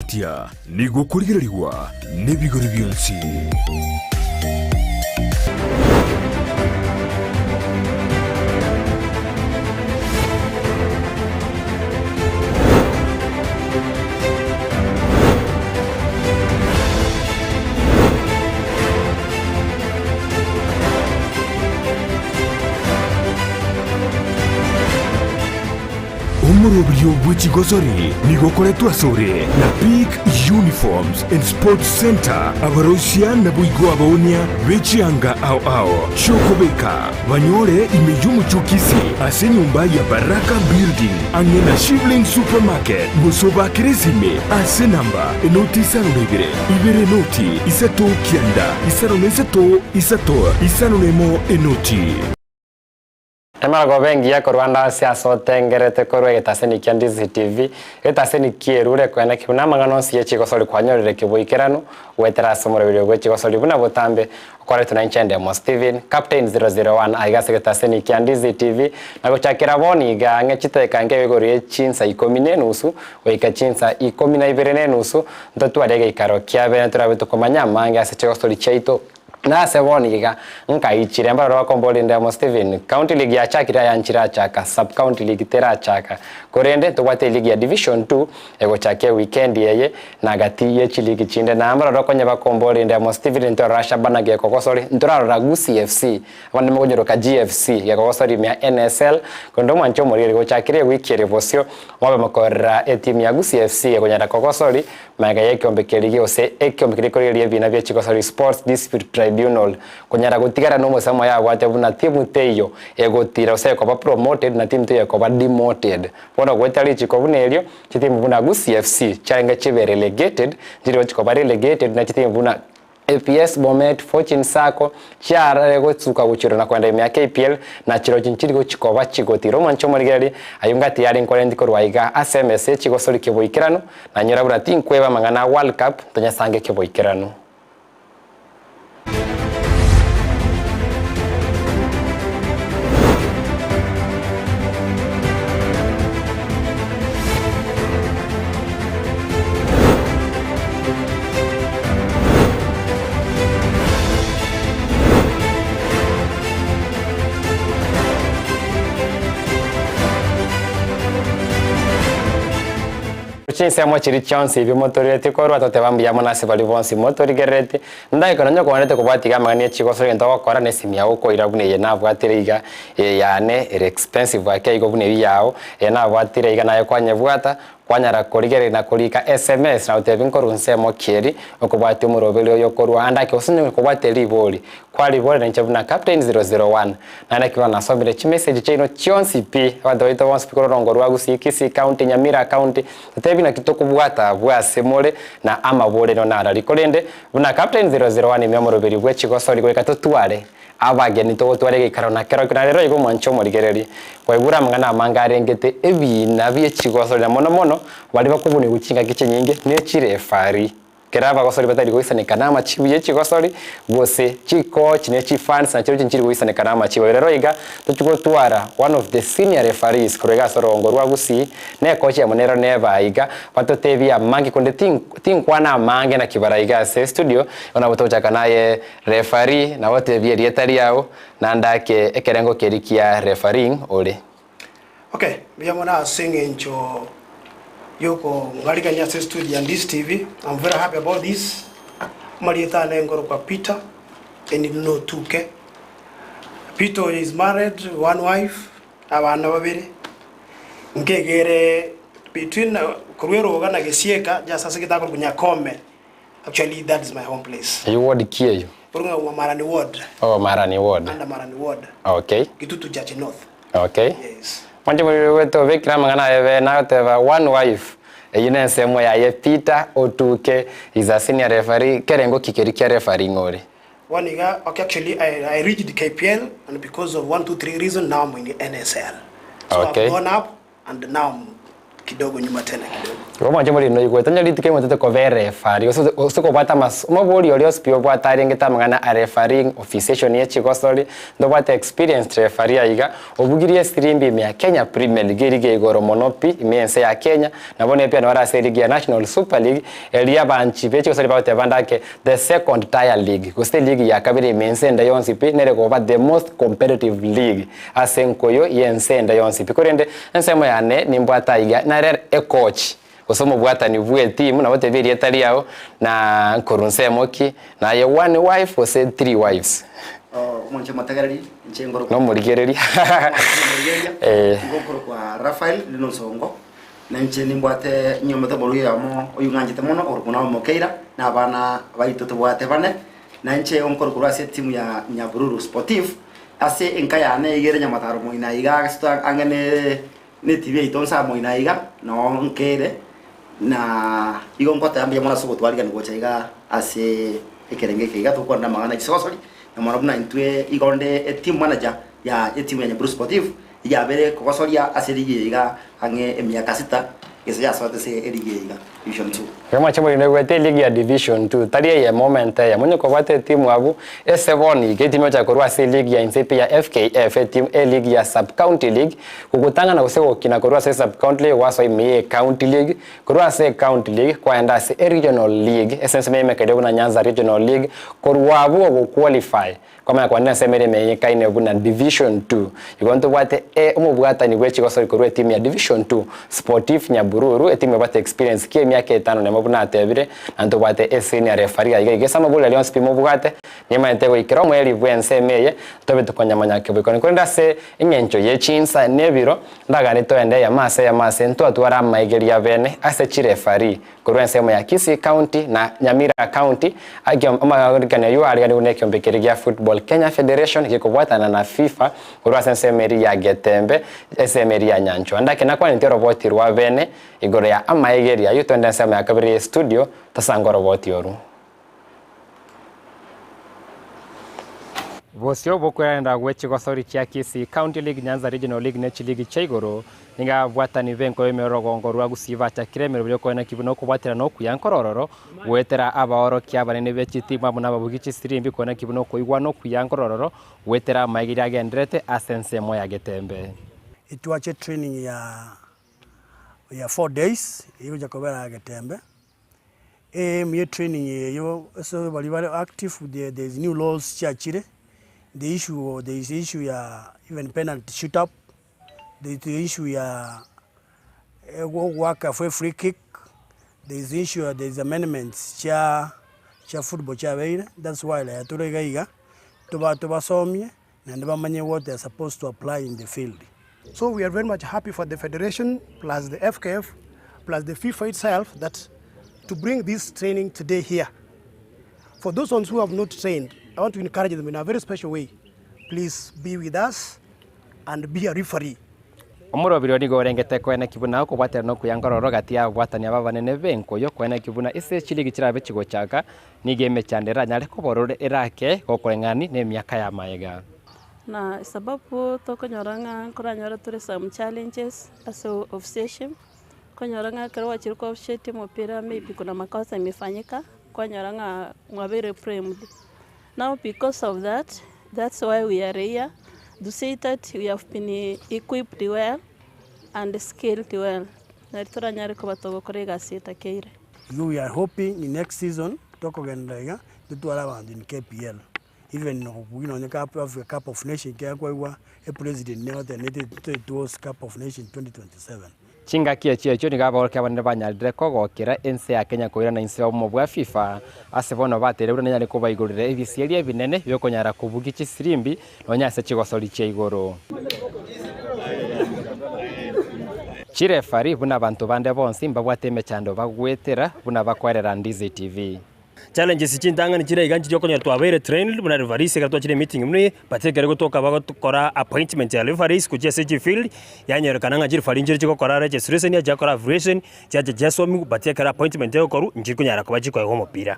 Tia nigo okorigererigwa nebigori bionsi. Omoroberio bwe chigosori nigo okoretwa asore na Peak Uniforms and Sports Centre, abaroisia naboigo abaoonia be chianga ao ao chi'okobeka, banyore ime y'omochie o Kisii ase enyomba ya Baraka Building ang'e na Shivling Supermarket, gose obakere esime ase enamba enoti isano na ibere, ibere enoti, isato kianda, isano na isato, isato, isano na emo enoti. Emaragoba engiya korwa ande ase ase otengerete korwa egetaseni kia Ndizi TV, egetaseni kierure koena ki buna amang'ana onsi ye chigosori kwanyorire kiboikeranu goetera ase omoroberio bwe chigosori buna botambe okoretwe na inche Ndemo Steven, Captain 001 aiga ase egetaseni kia Ndizi TV na gochakera bono iga ang'e chiteka nke igoro ye chinsa ikomi ne enusu goika chinsa ikomi na ibere ne enusu ntotware egeikaro kia bene torabe tokomanya amange ase chigosori chiaito. Na ase bono iga, nkaichire mbarore bakomboria Ndemo Stephen, County League yachakire aya nchirachaka, Sub County League terachaka. Korende ntobwate eligi ya Division Two egochaka ewikendi eye na gati ye chiligi chinde. Na mbarore okonye bakomboria Ndemo Stephen ntorora Shabana gekogosori, ntorarora Gusii FC, abande mokonyeroka GFC gekogosori ime ya NSL, korende omwanche omoriri gochakire ewiki ere bosio mobe mokorera etimu ya Gusii FC ekonyara kogosori Magega y'ekeombe keria gose ekeombe keria korigereria ebiina bie chigosori Sports Dispute Tribunal konyara gotigara nomosemo yabwate buna timu teiyo egotira gose ekoba promoted na timu teiyo ekoba demoted. Bono goeta richiko buna erio, chitimu buna Gusii FC chiarenge chibe relegated nchirigo chikoba relegated na chitimu buna APS, Bomet, Fortune Sacco, chiarare gotsuka gochirwa na koenda ime ya KPL, na chirochio nchiri gochia koba chigotira omwancho omorigereria, ayio ngati yare nkorenti korwa aiga ase emesa ye chigosori ki'oboikeranu, na nyora buna tinkweba amang'ana a World Cup, tonyasange ki'oboikeranu. Chinsemo chiria chionsi ebi motorireti korwa, toteba mbuya mono ase baria bonsi motorigerereti. Ndageka nonya okogwenerete kobwatiga amang'ana ye chigosori egento ogokora na esimi yao okoira buna eye nabwatire iga, eye yane ere expensive ake igo buna eyio yao, eye nabwatire iga naye kwanyebwata, Kwanyara korigereria na korika sms na gotebia nkorwa nsemo ki eri okobwatia omoroberi oyo okorwa ande ake gose onye kobwatia ribori kwariborera inche buna Captain 001 naende ekero nasomire chimessage chiaino chionsi pi abanto baito bonsi pi korwa orongo rwa Gusii Kisii county Nyamira county totebi naki tokobwata abwo ase more na amaborero narari korende buna Captain 001 ime omoroberi bwe chigosori goika totware Abageni togotwara egeikaro na kerokio, na rero igo mwanche omorigereria. Kwaigure amang'ana amange arengete ebiina bie chigosori, na mono mono baria bakobunigwa chingaki chinyinge ne chirefari. Kera abagosori batari goisaneka namachibu ye chigosori, gose chikochi ne chifans nachio chinchiri goisaneka namachibu aye. Rero iga tochi gotwara one of the senior referees korwa iga ase orogongo rwa Gusii, ne ekochi yamo nero neba aiga, batotebie amange konde tinkwana amange naki bara iga ase estudio, igo nabo togochaka naye Referee, nabo tebia erieta riao, naende ake ekerengo keria kia refereeing ore. Okay, mbuya mono ase eng'encho yokong'arigania ase estudio ya Ndizi TV. I'm very happy about this. Amarieta ane nkorokwa Peter, and Notuke. Peter oyo is married, one wife, abana babere. Nkegere between korwa eroga na gesieka, just ase egetakorokwa Nyakome. Actually that is my home place. Eyio ward ki eyio? Korwa ng'a Marani ward. Oh, Marani ward. Under Marani ward. Okay. Gitutu Church North. Okay. Yes. Mwanche moriri gweto obekire amang'ana aye bene agoteba one wife eyio nensemo yaye Peter Otuke is a senior referee kerengo ki keria kia referee ng'o ore? Bono iga okay actually I, I reached KPL and because of one two three reason now I'm in NSL. So Okay. I've gone up and now I'm. Kidogo nyuma tena kidogo. Igo mwanche more noigwete onye rituko erimo tete koba erefari gose gose kobwata amaso omobori oria osipi obwate arengete amang'ana a refereeing officiation ye chigosori ntobwate experienced referee aiga obugirie esirimbi ime ya Kenya Premier League erigi ya igoro mono pi ime y'ense ya Kenya na bono epiano bare ase erigi ya National Super League eria abanchi be chigosori bagoteba ndake the second tier league gose eligi ya kabere ime y'ense ende yonsi pi nere koba the most competitive league Ase enkoyo y'ense ende yonsi pi. Korende ensemo yane nimbwate aiga, nare ekochi, gose omobwatani bw'etimu, nabo tebia erieta riao, na nkorwa nsemo ki, naye one wife gose three wives? Omonche omotegereri, inche nkorokwa Nomorigereria. Omonche omorigereria, Eh. nigo nkorokwa Raphael Lino Nsongo, na inche nimbwate nyomete omorugi oyomo oyio ng'anchete mono okorokwa Naomi Mokeira, na abana baito tobwate bane, na inche nkorokwa korwa ase etimu ya Nyabururu Sportive. Ase enka yane iga ere nyamataro moino aiga ase ang'e netibi yaito nsa moino aiga, noo nkere, na igo ngoteba mbuya mono ase ogotwarigania gocha iga ase ekerengo eke iga tokwanera amang'ana ya chisogosori, na mono buna intwe igo nde eteam manager ya etimu ya Nyabururu Sportive, Eyabere kogosoria ase erigi eye iga ang'e emiaka sita, gese yasoete ase erigi eye iga, Division Two. Ekero mwache morinde eligi ya Division Two, tari eyemo omente eyemo, onye kobwate etimu abwo ase bono iga etimu egochaka korwa ase eligi ya inse pi ya FKF, etimu eligi ya Sub County League, gogotang'ana gose gokina korwa ase Sub County League gwasoa ime ye County League, korwa ase County League kwaenda ase Regional League, ase ensemo y'emekerio buna Nyanza Regional League, korwa abwo ogoqualify Kwamanya kwane ase emeremo enyekaine buna Division Two, igo ntobwate e omobwatani bwe chigosori korwa etimu ya Division Two, Sportif Nyabururu, etimu ebwate experience ki emiaka etano nemo buna atebire, na ntobwate e senior referee aiga iga ase amabori aria onsi pi mobwate, nimanyete goikera omoerio bw'ensemo eye, tobe tokonyamanya keboikoni. Korende ase eng'encho ye chinsa na ebiro, ndaganie toende eyemo ase eyemo ase ntwatware amaigerio abene ase chireferee. Korwa ensemo ya Kisii County na Nyamira County, amagorikani ayio aariganigwe nekiombe keria gia Football Kenya Federation gekobwatana na FIFA korwa ase ensemo eria ya Getembe, ensemo eria ya Nyanchwa. Ndake nakwanete oroboti rwa bene igoro ya amaegerio ayio twende ensemo ya kabere ye studio tosange oroboti oru. Bosio bw'okwerenda gwe chigosori chia Kisii County League, Nyanza Regional League ne chiligi chia igoro, nigo ababwatani b'enko y'emerogongo rwa Gusii bachakire emerobio y'okoeneki buna okobwaterana okuya nkorororo goetera abaorokia abanene be chitimu amo nababugi chisirimbi koeneki buna okoigwana okuya nkorororo goetera amaegerio agendererete ase ensemo ya Getembe. Etwache training ya ya 4 days egocha kobera Getembe. Aim ye training eyo ase baria bare active there there is new laws chiachire, the issue there is issue ya even penalty shoot up, there is the issue ya goaka for free kick, there is issue there is amendments chia chia football chiabeire, that's why rero tore iga iga, toba tobasomie naende bamanye what they are supposed to apply in the field. So we are very much happy for the federation plus the FKF plus the FIFA itself that to bring this training today here. For those ones who have not trained, I want to encourage them in a very special way. Please be with us and be a referee. Omorobiri nigo orengete koeneki buna okobwaterana okuya nkororo gati y'ababwatani aba abanene b'enkoyo koeneki buna ase chiligi chirabe chigochaka nigo emechando eranyare koborora erake gokoreng'ani nemiaka y'amaega. Na sababu tokonyora ng'a nkoranyore tore some challenges ase officiation, okonyora ng'a ekero gwachire ko officiate omopira maybe kuna makosa imefanyika, kwanyora ng'a mwabeire blamed. Now because of that, that's why we are here to say that we have been equipped well and skilled well, nari toranyare koba togokora egasi etakeire. Igo we are hoping in next season tokogenderera iga, totware abanto in KPL. Even nokobugia nonye cup Africa cup of nation ekero kwaigwa epresident nigo atenenete towards cup of nation 2027. Chingaki echio echio nigo abaorokia abanene banyarire kogokera ense ya Kenya koirana inse y'obomo bwa FIFA, ase bono bateire buna nenyare kobaigorera ebisieri ebinene bi'okonyara kobugia chisirimbi nonya ase chigosori chia igoro. Chirefari buna abanto bande bonsi mbabwate emechando bagwetera buna bakoerera Ndizi TV. Challenges chintang'ani chire iga nchiria okonyora twabeire trained buna referees ekero twachire emeeting buna eye, but ekero gotoka bagokora appointment ya referees gochia ase chifield, yanyorekana ng'a chireferee nchire chigokora registration, chiakora aviation, chiacha chiasomiwa but ekero appointment egokorwa nchikonyara koba chikoegwa omopira.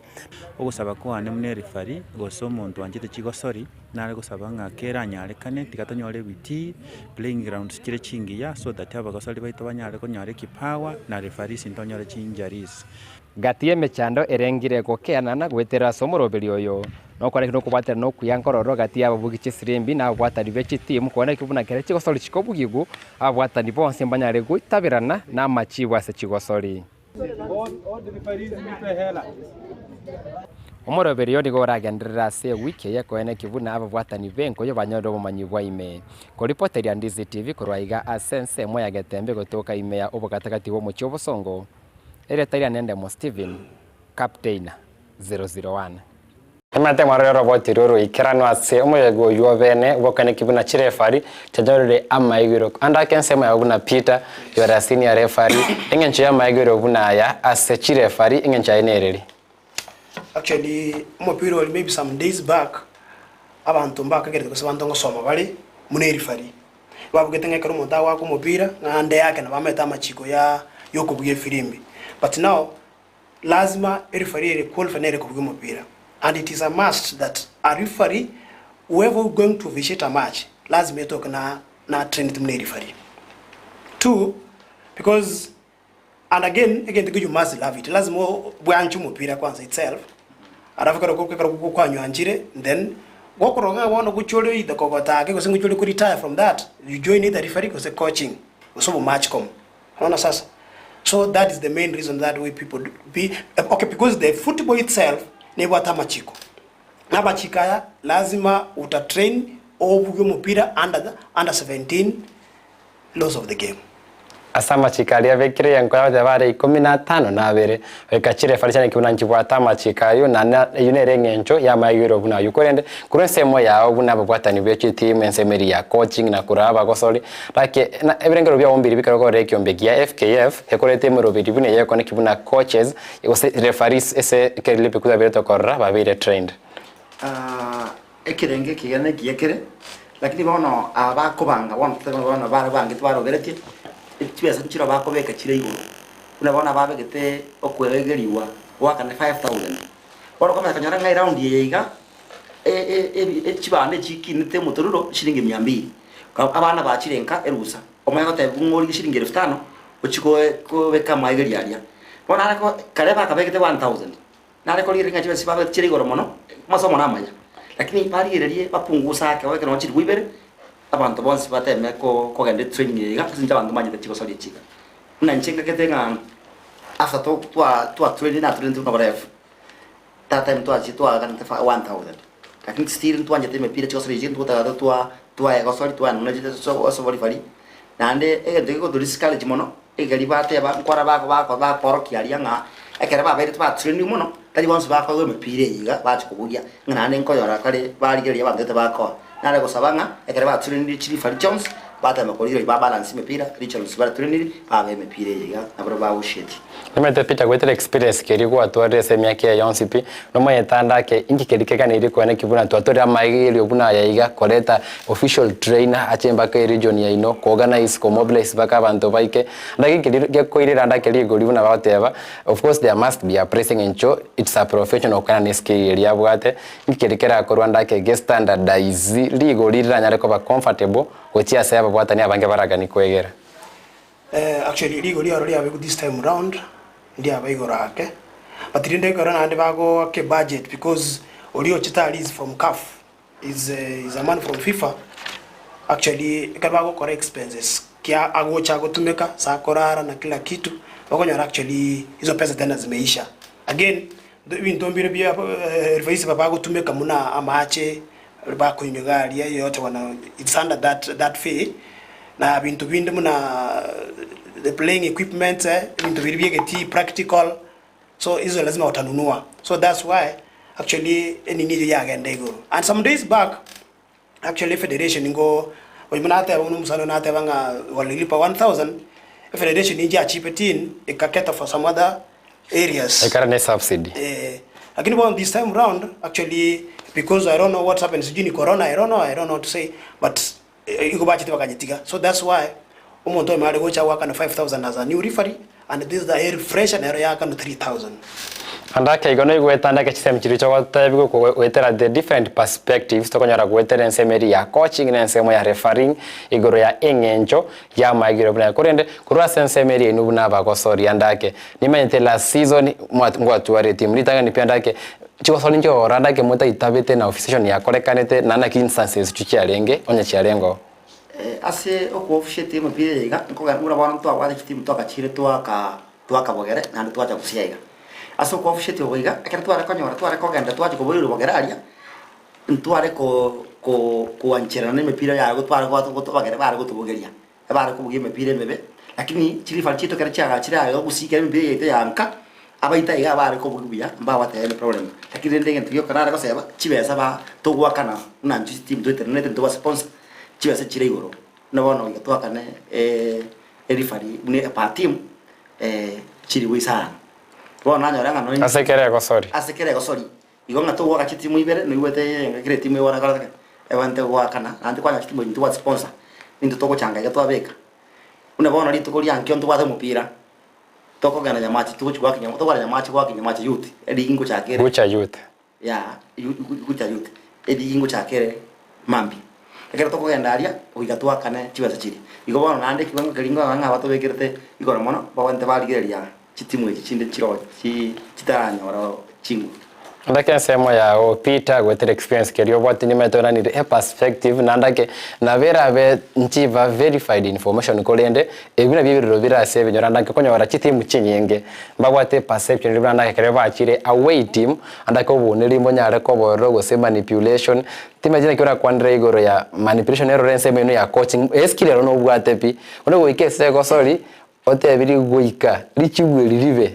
Ogosaba kwane buna erefari, gose omonto oanchete chigosori, nare gosaba ng'a keranyarekane tiga tonyore ebitii, playing grounds chire chingiya so that abagosori baito banyare konyora ekipawa na referees ntonyore chi-injuries. Gati y'emechando erengire gokeanana goetera ase omoroberi oyo, nokora nokobwaterana okuya nkororo gati y'ababugi chisirimbi na ababwatani be chitimu kooneki buna kera chigosori chikobugigwa, ababwatani bonsi mbanyare goitaberana namachibu ase chigosori. Omoroberi oyo nigo oragenderere ase ewiki eye koeneki buna ababwatani b'enkoyo banyorire obomanyi bwa ime. Koripoteria Ndizi TV korwa aiga ase ensemo ya Getembe gotoka ime ya obogatagati bw'omochie obosongo, Erieta riane Ndemo Stephen, Captain 001. Emate mwarore oroboti rw'oroikeranu ase omoyega oyio obene bw'okoeneki buna chirefari chianyorire amaigwero ande ake ensemo yabo buna Peter, you are a senior referee, eng'encho y'amaigwero buna aya ase chirefari eng'encho yaye nereri? Actually omopira oria maybe some days back abanto mbakagerete gose abanto ngosoma bare buna erifari. Babugete ng'a ekero omonto agoaka omopira ng'a ande yake nabo amaete amachiko ya yokobugia efirimbi. But now lazima erifari ere qualify nere kobugia omopira and it is a must that a referee whoever who going to officiate a match lazima etoke na na trained buna erifari. Two, because And again, egento ekio you must love it, lazima bwanche omopira kwanza itself, alafu ekero ekero kwanywanchire then gokorora ng'a bono gochia ore either kogota ake gose ngochia ore ko retire from that, you join either referee gose coaching, gose obomatch com. Unaona sasa? So that is the main reason that we people do be, okay because the football itself nebwate amachiko, na amachiko aya lazima uta train obuge omopira under the under 17 laws of the game. Ase amachiko aria abekire yenko y'abatebia bare ikomi na atano na abere, goika chirefari chiane buna nchibwate amachiko ayio, na eyio nere engencho y'amaegwero buna ayio. Korende korwa ensemo yao buna ababwatani be chitimu, ensemo eria ya coaching na korwa abagosori, laki na ebirengererio biao mbiri bikare korora ekiombe gia FKF gekorete emeroberi buna eye ekoneki buna coaches gose referees ase ekero riria bikuaberete korora babeire trained. Ekerengo ekiya nekiya kere, lakini bono aba bakobanga bono totebe bono bare bangete baroberetie, chibesa nchire bakobeka chire igoro, buna bono ababegete okoegeriwa goakana 5000. Bono okomanya konyora ng'a eround eye iga, e- e- ebi chibando echikinete omotororo shilingi mia mbili, ka abana bachire nka erusa, omanye gotebiwa ng'a origie shilingi elfu tano, ochie koe kobeka amaegeri aria. Bono nare ko kare bakabegete 1000. Nare korigereria ng'a chibesa chibabeete chire igoro mono, amasomo namaya, lakini barigererie bapungusa ake babeke nonya chilifu ibere, abanto bonsi bateme ko kogenda etraining eye iga ase eng'encho abanto mbanyete chigosoria echi iga. Buna inche ngakete ng'a after to twa twatrainire natrainete buna oborefu, that time twachire twaakanete fa 1000, lakini still ntwanchete emepira chigosoria echi ntotagete twa twaegosori twaenana ase oborifari, naende egento gegoto discourage mono. Ekeri bateba, nkora bako bako bakorokia aria ng'a ekero babeire tibatrainigwe mono, tari bonsi bakoegwa emepira eye iga bachia kobugia, ng'a naende nkoyora kare barigereria abanto gete bakoa. Nare gosaba ng'a ekero batrainire chirifari chionsi, bateme korigereria ba balance emepira, regions baratrainiri, babe emepira eye iga nabarabwo bagoshetie. Omanyete Peter goetera experience keria gwatwarire ase emiaka eye yonsi pi, nomanyete ande ake inki keria keganeiri koeneki buna twatwarire amaegerio buna aya iga koreta official trainer ache mpaka eregion yaino ko organize ko mobilize mpaka abanto baike ande ake keria gekoirera ande ake rigori buna bagoteba of course there must be a price eng'encho it's a profession okogenda ne skill eria abwate inki keria kerakorwe ande ake ge standardize rigori riranyare koba comfortable gochia ase ababwatani abange baragani koegera. Actually rigori aro riabeku this time round ndiaba igoro ake but rinde ekero naende bagoaka ebudget because oria ochete aria is from CAF is is a man from FIFA actually ekero bagokora expenses kia agocha agotumeka ase akorara na kila kitu okonyora actually hizo pesa tena zimeisha again ebinto mbire bia referees bagotumeka buna amache Bakoinywa iga aria yote wana it's under that that fee na binto binde buna the playing equipment ebinto biria bia egetii practical so hizo lazima watanunua so that's why actually enini eyio yagenda igoro and some days back actually federation ngo oyo nateba buna omosani oyo nateba ng'a walilipa 1000 efederation inche yachipetin eka cater for some other areas Ekero ne subsidy. Eh. Lakini bono this time round actually because I don't know what's happened sijui ni corona I don't know I don't know what to say but igo bachete bakanyetiga so that's why omonto oyomo are gocha goakana 5000 as a new referee and this the a refresher nero yaakana 3000. Ande ake igo noigwete ande ake chisemi chiria chigotebiwa goetera the different perspectives tokonyora goetera ensemo eria ya coaching na ensemo ya refereeing igoro ya eng'encho y'amaegiro buna aya. Korende korwa ase ensemo eria inwe buna abagosoria ande ake nimanyete last season ngwatware etimu ritang'ani pi ande ake chigosori nchiororo ande ake motaitabete na officiation yakorekanete naende naki instances echio chiarenge onye chiarenge oo. Ase okoofficiate emepira eye iga, nkogenda buna bono ntwabwate chitimu twagachire twaka twaka bogere naende twacha gusii iga. Ase okoofficiate obo iga, ekero tware konyora tware kogenda twachia koboirwa bogere aria, ntware ko ko koancherana na emepira yaye gotware goto goto abagere bare gotobogeria, ebare kobugia emepira emebe, lakini chirifari chiaito ekero chiagachire aye gusii ekero emepira yaito ya nka, abaito aiga abare kobugia buya mbabwate any problem. Lakini rende egento gioka nare goseba, chibesa ba togoakana buna intwe chitimu toetenenerete ntoba sponsor, chibesa chire igoro, buna bono goika toakane erifari buna per team chilifu isano. Bono nanyora ng'a nonye Ase kera egosori. ase kera egosori, igo ng'a togoaka chitimu ibere noigwete ng'a kera etimu ebwate koreta ki? Ebwenerete goakana, naende kwanyora chitimu echi ntobwati sponsor, nintwe togochanga iga twabeka. Buna bono rituko ria nkio ntobwate omopira, tokogenda Nyamache togochi goaka Nyamache tokogenda Nyamache goaka Nyamache youth, erigi ngochaka ere. Gucha youth. Yah gucha youth, erigi ngochaka ere mambia. Ekero tokogenda aria, goika twakane chibesa chiria. Igo bono naende ekiwango keria nkorora ng'a abatobekerete igoro mono, babwenerete barigereria chitimu echi chinde chiro chi chitaranyora chinguru. Ndake ensemo yao Peter goetera experience keria obwate nimanyete oranire e perspective naende ake nabo erabe nchiba verified information korende ebi nabio ebirero bire ase ebinyoro naende ake okonyora chitimu chinyinge mbabwate perception eria buna naende ake ekero bachire away team naende ake obouneri mbonyare koba ororo gose manipulation timanyeti naki orakwanere igoro ya manipulation erore ensemo eno ya coaching eskill ero nobwate pi bono goika ase egosori Otebirie goika richibu eri ribe,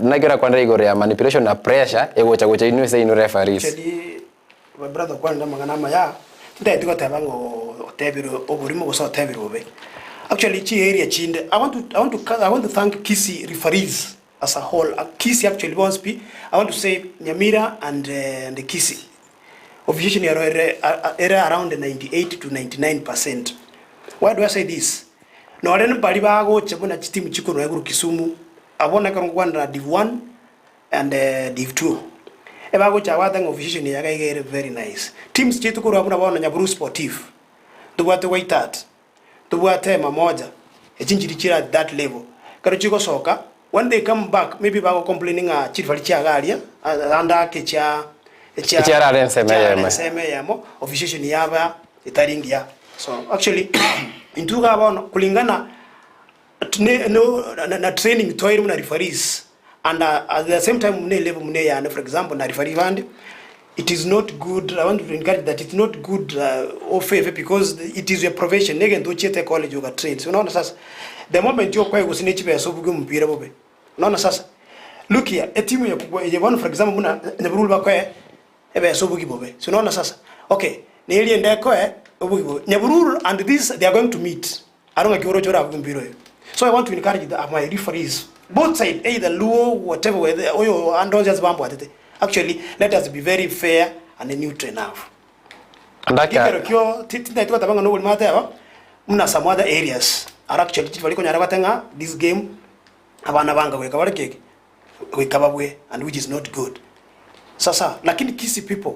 naki orakwanere igoro ya manipulation na pressure egocha gocha inwe ase inwe referees. Actually my brother okwanire amang'ana amaya, tintageti goteba ng'a otebire oborimo gose otebire bobe. Actually chi area chinde, I want to, I want to, I want to thank Kisii referees as a whole, Kisii actually bonsi pi, I want to say Nyamira and and Kisii, officiation ero ere ere around 98 to 99 percent. Why do I say this? Nore mbaria bagocha buna chitimu chikorwa igoro Kisumu, abwo nekero ngokwanera Div one and Div two. Ebagocha abwo bateba ng'a officiation eye iga ere very nice. Teams chiaito korwa buna bono Nyaburu Sportive, ntobwate Waitat, ntobwate Mamoja, echi nchiria chire at that level. Ekero chigosoka, when they come back maybe bago complain ng'a chirifari chiaga aria, ande ake chia chia Echiarare ensemo echiarare eyemo. ensemo eyemo, officiation yaba etari engiya. So actually intwe iga bono kulingana ne no na training twaeirwe buna referees and at the same time buna elevel buna eyane for example na referee bande it is not good I want to encourage that it's not good ofefe because it is your profession negento ochiete ecollege oga train so unaona sasa the moment okoegwa gose ne chibesa obuge omopira bobe unaona sasa look here etimu eye bono for example buna Nyabururu bakoe Ebesa obogi bobe. Si unaona sasa? Okay, neri ende ekoe obogi bobe. Nyabururu and this they are going to meet. Aro ng'aki oroche orabuge mpira oyo. So I want to encourage the, my referees both side either Luo whatever whether oyo ande onsi ase bambwatete. Actually let us be very fair and neutral enough. Ndaka Gekero kio ti- tintagete goteba ng'a noborimo ateba buna some other areas are actually tibari konyara gote ng'a this game abana banga goika bare keki goika babue and which is not good. Sasa lakini Kisii people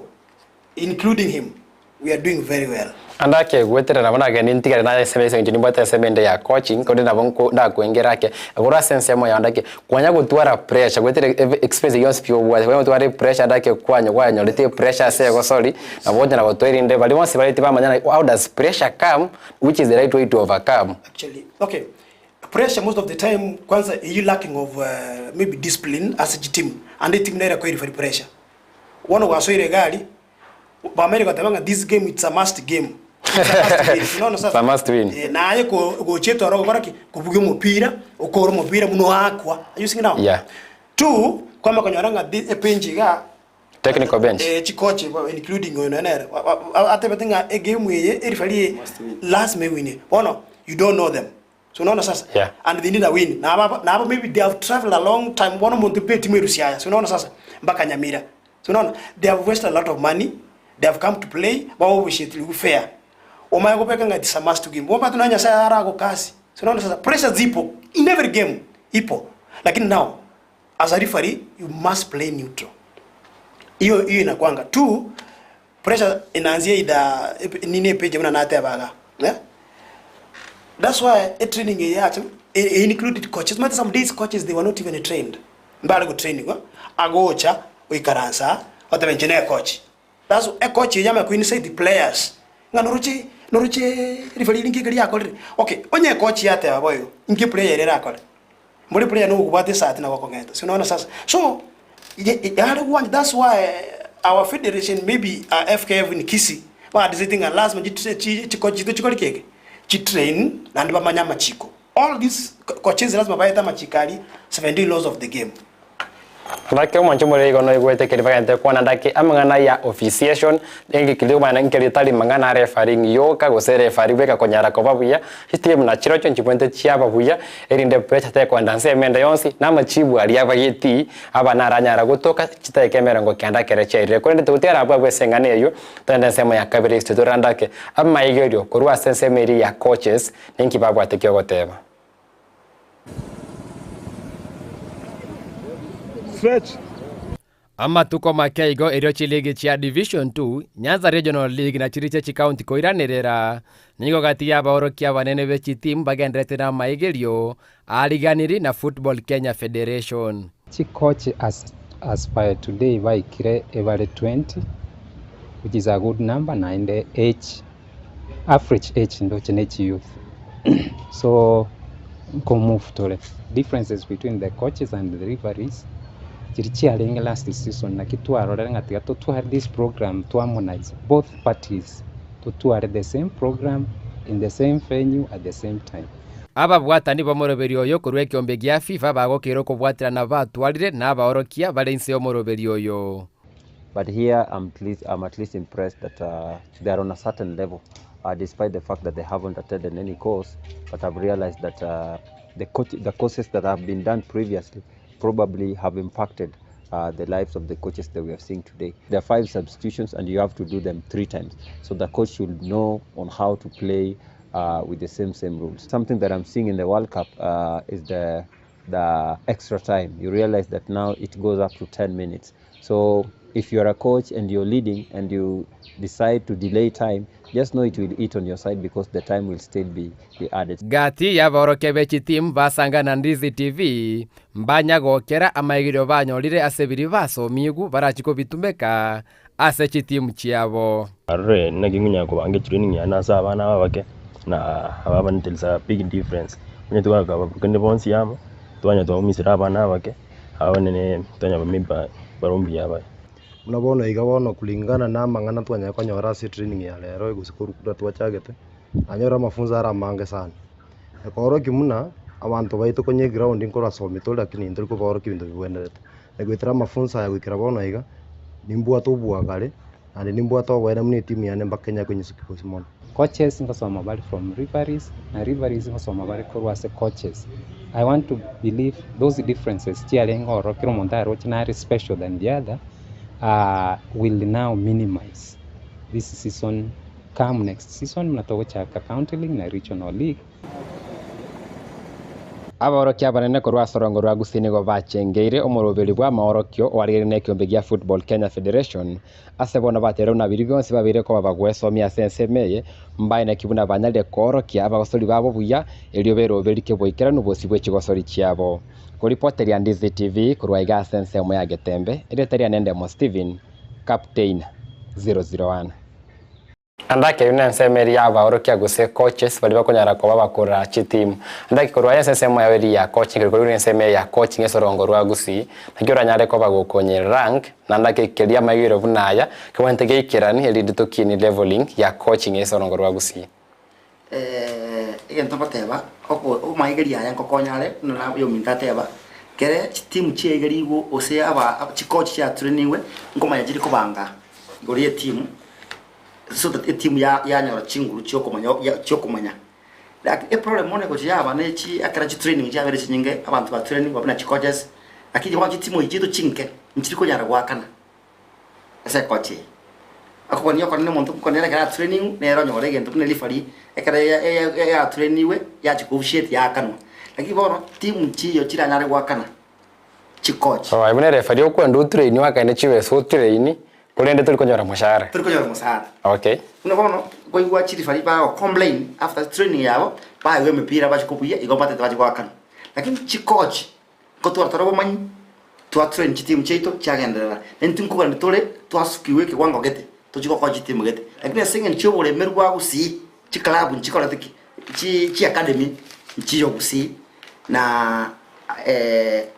including him we are doing very well. Ande akegweterera nabo nagende ntigare naye ase ase eng'encho nimbwate ensemo ende ya coaching korende nabo nko ndakoengera ake igoro ase ensemo yao ande ake kwanya gotwara pressure goetera ebe experience eyio yonsi pi obwate kwanya gotwara epressure ande ake kwanya kwanyorete epressure ase egosori nabo onyara gotoa erinde baria bonsi bare tibamanya ng'a how does pressure come which is the right way to overcome. Actually okay Pressure most of the time kwanza eyio lacking of maybe discipline ase chitimu ande etimu nere ekoa referee pressure. Bono gwasoire egari bamanyire goteba ng'a this game it's a must game, it's a must win unaona It's a sasa must win. Eh, naye ko gochiete oro gokora ki? Kobugia omopira okore omopira buna oakwa are you seeing now? Yeah. Two, kwamanya konyora ng'a thi ebench igaa Technical bench. Eh, chikochi including oyo nonya nere atebete ng'a egame eye erifari eye lasima ewine. Bono you don't know them. So unaona sasa? Yeah. And they need a win. Na aba na aba maybe they have traveled a long time. Bono omonto mpe etimu erusia aya. So unaona sasa? Mpaka Nyamira. So unaona they have wasted a lot of money, they have come to play, baobushetiriwu fair. Omanye gobeka ng'a it's a must game. Omanyete nonya Nyasaye aragokasi. So unaona sasa pressure zipo in every game ipo. Lakini now as a referee you must play neutral. Hiyo hiyo inakwanga. Two, pressure inaanzia either nini epeche buna natebaga. Eh? That's why a training eye yacha e included coaches. Omanyete some days coaches they were not even trained. Mbare gotrainigwa, agocha goikaransa aa, otebe inche ne coach. That's e coach eyio yamanya ko incite players ng'a noroche noroche referee eri nki riakorire. Okay, onye ecoach yateba boigo, inki eplayer ere erakore? Mbori player nigo okobwata esati na gokong'enta. Si unaona sasa? So, ye yare gwancha that's why our federation maybe FKF in Kisii ba decide ng'a lazima chi chi chicoach chiito chikore ki eke? Chitrain naende bamanye amachiko. All these coaches lazima baete amachiko aria 17 laws of the game. Ndake omonche more igo noigwete keria bagente kwana ndake amang'ana ya officiation engaki riomana nkeri tari mang'ana a refereeing yoka gose referee bweka konyara koba buya chiteam na chirochio nchibwente chiaba buya erinde pressure tekoenda nsemo ende yonsi na amachibu aria abagetii aba naranyara gotoka chidakika emerongo kenda ekero chiairire korende togotigara abwo abwo ase eng'ana eyio togende ensemo ya kabere ase torore ndake amaigerio korwa ase ensemo eria ya coaches Ninki babwate ki'ogoteba? Amatuko make igo erio chiligi chia Division 2, Nyanza Regional League na chiria chia chikaunti koiranerera, nigo gati y'abaorokia abanene be chitimu bagenderete namaigerio aariganiri na Football Kenya Federation. Chicoach as as per today baikire ebare 20 which is a good number naende age average age ndoche ne chiyouth so nko move tore. Differences between the coaches and the referees chiria chiarenge last season naki twarorire ng'a tiga totware this program to harmonize both parties totware the same program in the same venue at the same time. Ababwatani b'omoroberio oyo korwa ekeombe gia FIFA bagokeire okobwaterana batwarire na abaorokia bare inse y'omoroberio oyo. But here I'm at least, I'm at least impressed that uh, they are on a certain level, uh, despite the fact that they haven't attended any course. But I've realized that uh, the, coach, the courses that have been done previously probably have impacted uh, the lives of the coaches that we are seeing today. There are five substitutions, and you have to do them three times. So the coach should know on how to play uh, with the same same rules. Something that I'm seeing in the World Cup uh, is the the extra time. You realize that now it goes up to 10 minutes. So if you're a coach and you're leading and you decide to delay time, just know it will eat on your side because the time will still be, be added. Gati y'aborokia be chitimu basanga na Ndizi TV, mbanya gokera amaigerio banyorire ase biria basomigwe barachie kobitumeka ase chitimu chiabo. Arore naki ngonyara kobanga etraining yane ase abana aba abake, na aba abane there is a big difference. Onye twakababurukania bonsi amo, twanya twaumisire abana abake, aba abanene twanya maybe barabwo mbuya bare. Buna bono iga bono kulingana na amang'ana twanyare konyora ase etraining ya rero gose korwa kura twachagete, nanyore amafunzo are amange sana. Ekorokia buna abanto baito konya eground nkorasomia tore lakini intwe tori kobaorokia ebinto bibwenerete. Na goetera amafunzo aya goikera bono iga, nimbwate oboagare naende nimbwate oboene buna etimu yane mpaka enyare konyisukia bosio mono. Coaches ngosoma bare from referees na referees ngosoma bare korwa ase coaches. I want to believe those differences chiarenge ororo kera omonto aroche nare special than the other will now minimize this season come next season buna togochaka county league na regional league. Abaorokia abanene korwa ase orongo rwa Gusii nigo bachengeire omoroberi bw'amaorokio oarigereire nekeombe gia Football Kenya Federation ase bono bateire buna biria bionsi babeire koba bagwesomia ase ensemo eye mbae naki buna banyarire koorokia abagosori babo buya erio beroberi keboikeranu bosio bwe chigosori chiabo. Koripoteria Ndizi TV korwa iga ase ensemo ya Getembe, erieta riane Ndemo Stephen, Captain 001. Andake eyio nensemo eria y'abaorokia gose coaches baria bakonyara koba bakora chitimu. Andake korwa aye ase ensemo yao eria ya coaching korwa korwa ensemo eye ya coaching ase orongo rwa Gusii, naki oranyare koba gokonye rank naende ake keria amaigwero buna aya, kebwenerete geikerani erinde tokinie leveling ya coaching ase orongo rwa Gusii. Egento ngoteba, oko omaigerio aya ngokonya are, buna na oyominto ateba, kere chitimu chiaigerigwe gose aba chicoach chiatrainigwe, nkomanya chiri kobanga igoro ya etimu, so that etimu ya yanyora chinguru chiokomanya ya chiokomanya. Lakini eproblem bono egochia yaba ne chi ekero chitraining chiabeire chinyinge, abanto batrainigwe buna chicoaches, lakini bono chitimu echi chiaito chinke, nchiri konyara goakana. Ase ekochi eye. Okogania okonene omonto okonene ekero atrainigwe nere onyore egento buna referee ekero yatrainigwe yachia koofficiate yaakanwa. Lakini bono timu nchiyo chiranyare goakana chikochi. Oye buna referee okwenda otrainiwe akende chibesa otraini korende tori konyora moshahara. Tori konyora moshahara. Okay. Buna bono nkoigwa chireferee bago complain after training yabo baegwa emepira bachia kobugia igo mbatete bachia goakanwa. Lakini chikochi Nkotwara tore obomanyi, twatrain chitimu chiaito chiagenderera, na intwe nkogenda tore twasukigwa ekewango gete tochie gokonya chitimu gete. Lakini ase eng'encho y'oboremeru bwa gusii, chiclub nchikorete ki? Chi chiacademy nchiyo gusii na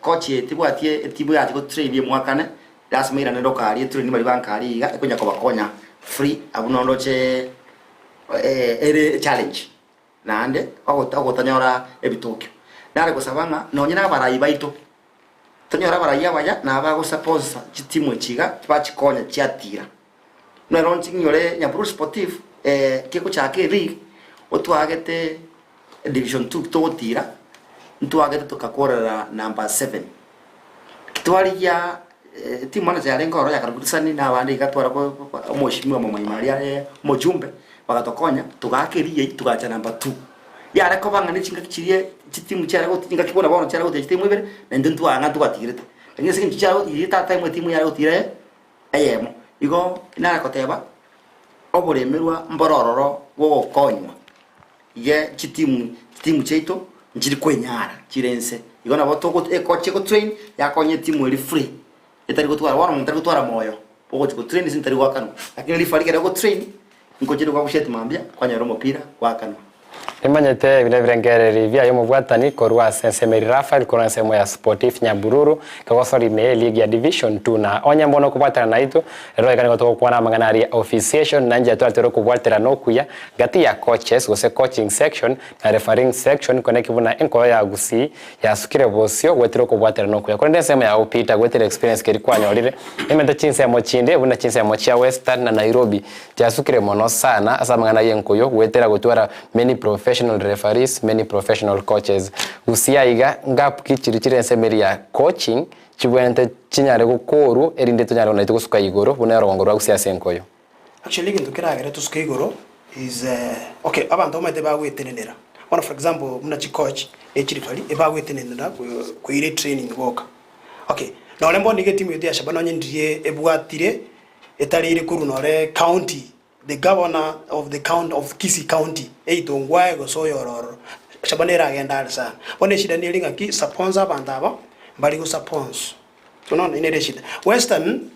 coach eye tebwati etimu erache gotrain emwakane, lasima eiranere okaria etrain baria bankaria iga ekonya kobakonya free abwo nondoche ere echallenge. Naende ogotanyora ebitokio. Nare gosaba ng'a nonye nabarai baito, tonyore abarai abaya na abagosaponsa chitimu echi iga tibachikonya chiatira. Buna rero inche ng'inyore Nyabururu Sportive kegochaka eleague, otwagete division two togotira, ntwagete tokakorera number seven. Twarigia team manager yarenge ororo ya Karugusani na abande iga twara omweshimiwa Momoima aria are omochumbe, bagatokonya togaaka eria eyio togacha number two. Yare koba ng'a ne chingaki chiria chitimu chiare goti chingaki buna bono chiare gotiga chitimu ibere, naintwe ntwang'a ntwatigirete. Lakini ase eng'encho chiare gotiga tata emo etimu yare gotira eyemo. Igo nare koteba, oboremerwa mboro ororo bogokonywa. Iga chitimu chitimu chiaito nchiri kwenyara chire inse. Igo nabo togo ekochia gotrain yakonya etimu eria free etari gotwara bono omonto tari gotwara moyo ogochia gotrain ase ntari goakanwa. Lakini referee ekero agotrain nkochire kwagosheti mambia kwanyora omopira gwakanwa. Nimanyete ebi nebirengererio biaye omobwatani korwa ase ensemo eria Raphael korwa ensemo ya Sportif Nyabururu kegosori ime ye league ya Division 2 na onye mbono okobwatana naitwe rero iga nigo togokwana amang'ana aria officiation na inchera toratware okobwaterana okuya Gati ya coaches gose coaching section na refereeing section koneki buna enkoyo ya Gusii yasukire bosio gwetera okobwaterana okuya. Korende ensemo yao Peter gwetera experience keri kwanyorire emete chinsemo chinde buna chinsemo chia Western na Nairobi chiasukire mono sana ase amang'ana ye enkoyo gwetera gotwara many professional referees, many professional coaches. Gusii aiga ngap ki chiri chire ensemo eria ya coaching chibwenerete chinyare gokorwa erinde tonyare naitwe gosuka igoro buna orogongo rwa Gusii ase enkoyo. Actually egento keragere tosuke igoro is okay abanto bamaete bagwetenenera bono for example buna chicoach ne chirifari ebagwetenenera koira etraining boka okay nore mbono iga etimu yaito ya Shabana onye ndiria ebwatire etareire korwa nore county the governor of the county of Kisii county either Ongwae gose oyore ororo Shabana eragende are sana. Bono eshida neri ng'aki sponsor abanto aba mbari go sponsor unaona nere eshida. Western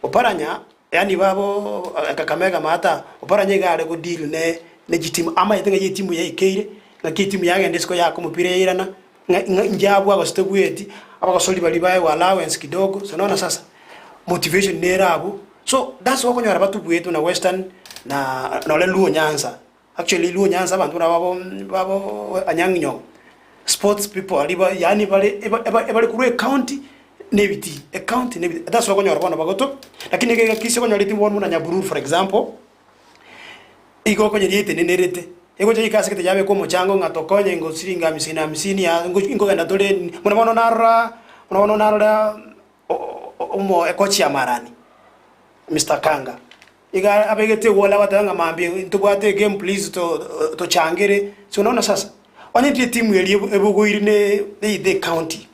Oparanya Yaani babo Kakamega maata oparanya iga are go deal ne ne chitimu amaete ng'a etimu yaikeire ng'aki etimu yagenda isiko yaka omopira yairana ng'a ng'a inche abwo gose tebweti abagosori baria baegwa allowance kidogo so naona sasa motivation nere abwo so that's why okonyora batobwetwe na Western na nore Luo Nyanza actually Luo Nyanza abanto buna babo babo Anyang' Nyong'o sports people aria ba yaani bare eba eba ebare korwa ecounty na ebitii, ecounty na ebitii that's why okonyora bono bagoto lakini iga egaki ase okonyora etimu bono buna Nyabururu for example, igo okonyora etenenerete, egocha goika ase gete yabeka omochango ng'a tokonye ngo siringi hamsini hamsini aa ngo nkogenda tore buna bono narora buna bono narora omo ecoach ya Marani, Mister Kanga. Iga abegete egwole agateba ng'a mambia ntobwate egame please to tochangere. So unaona sasa, onye ndire etimu eria ebogoiri ne either ecounty,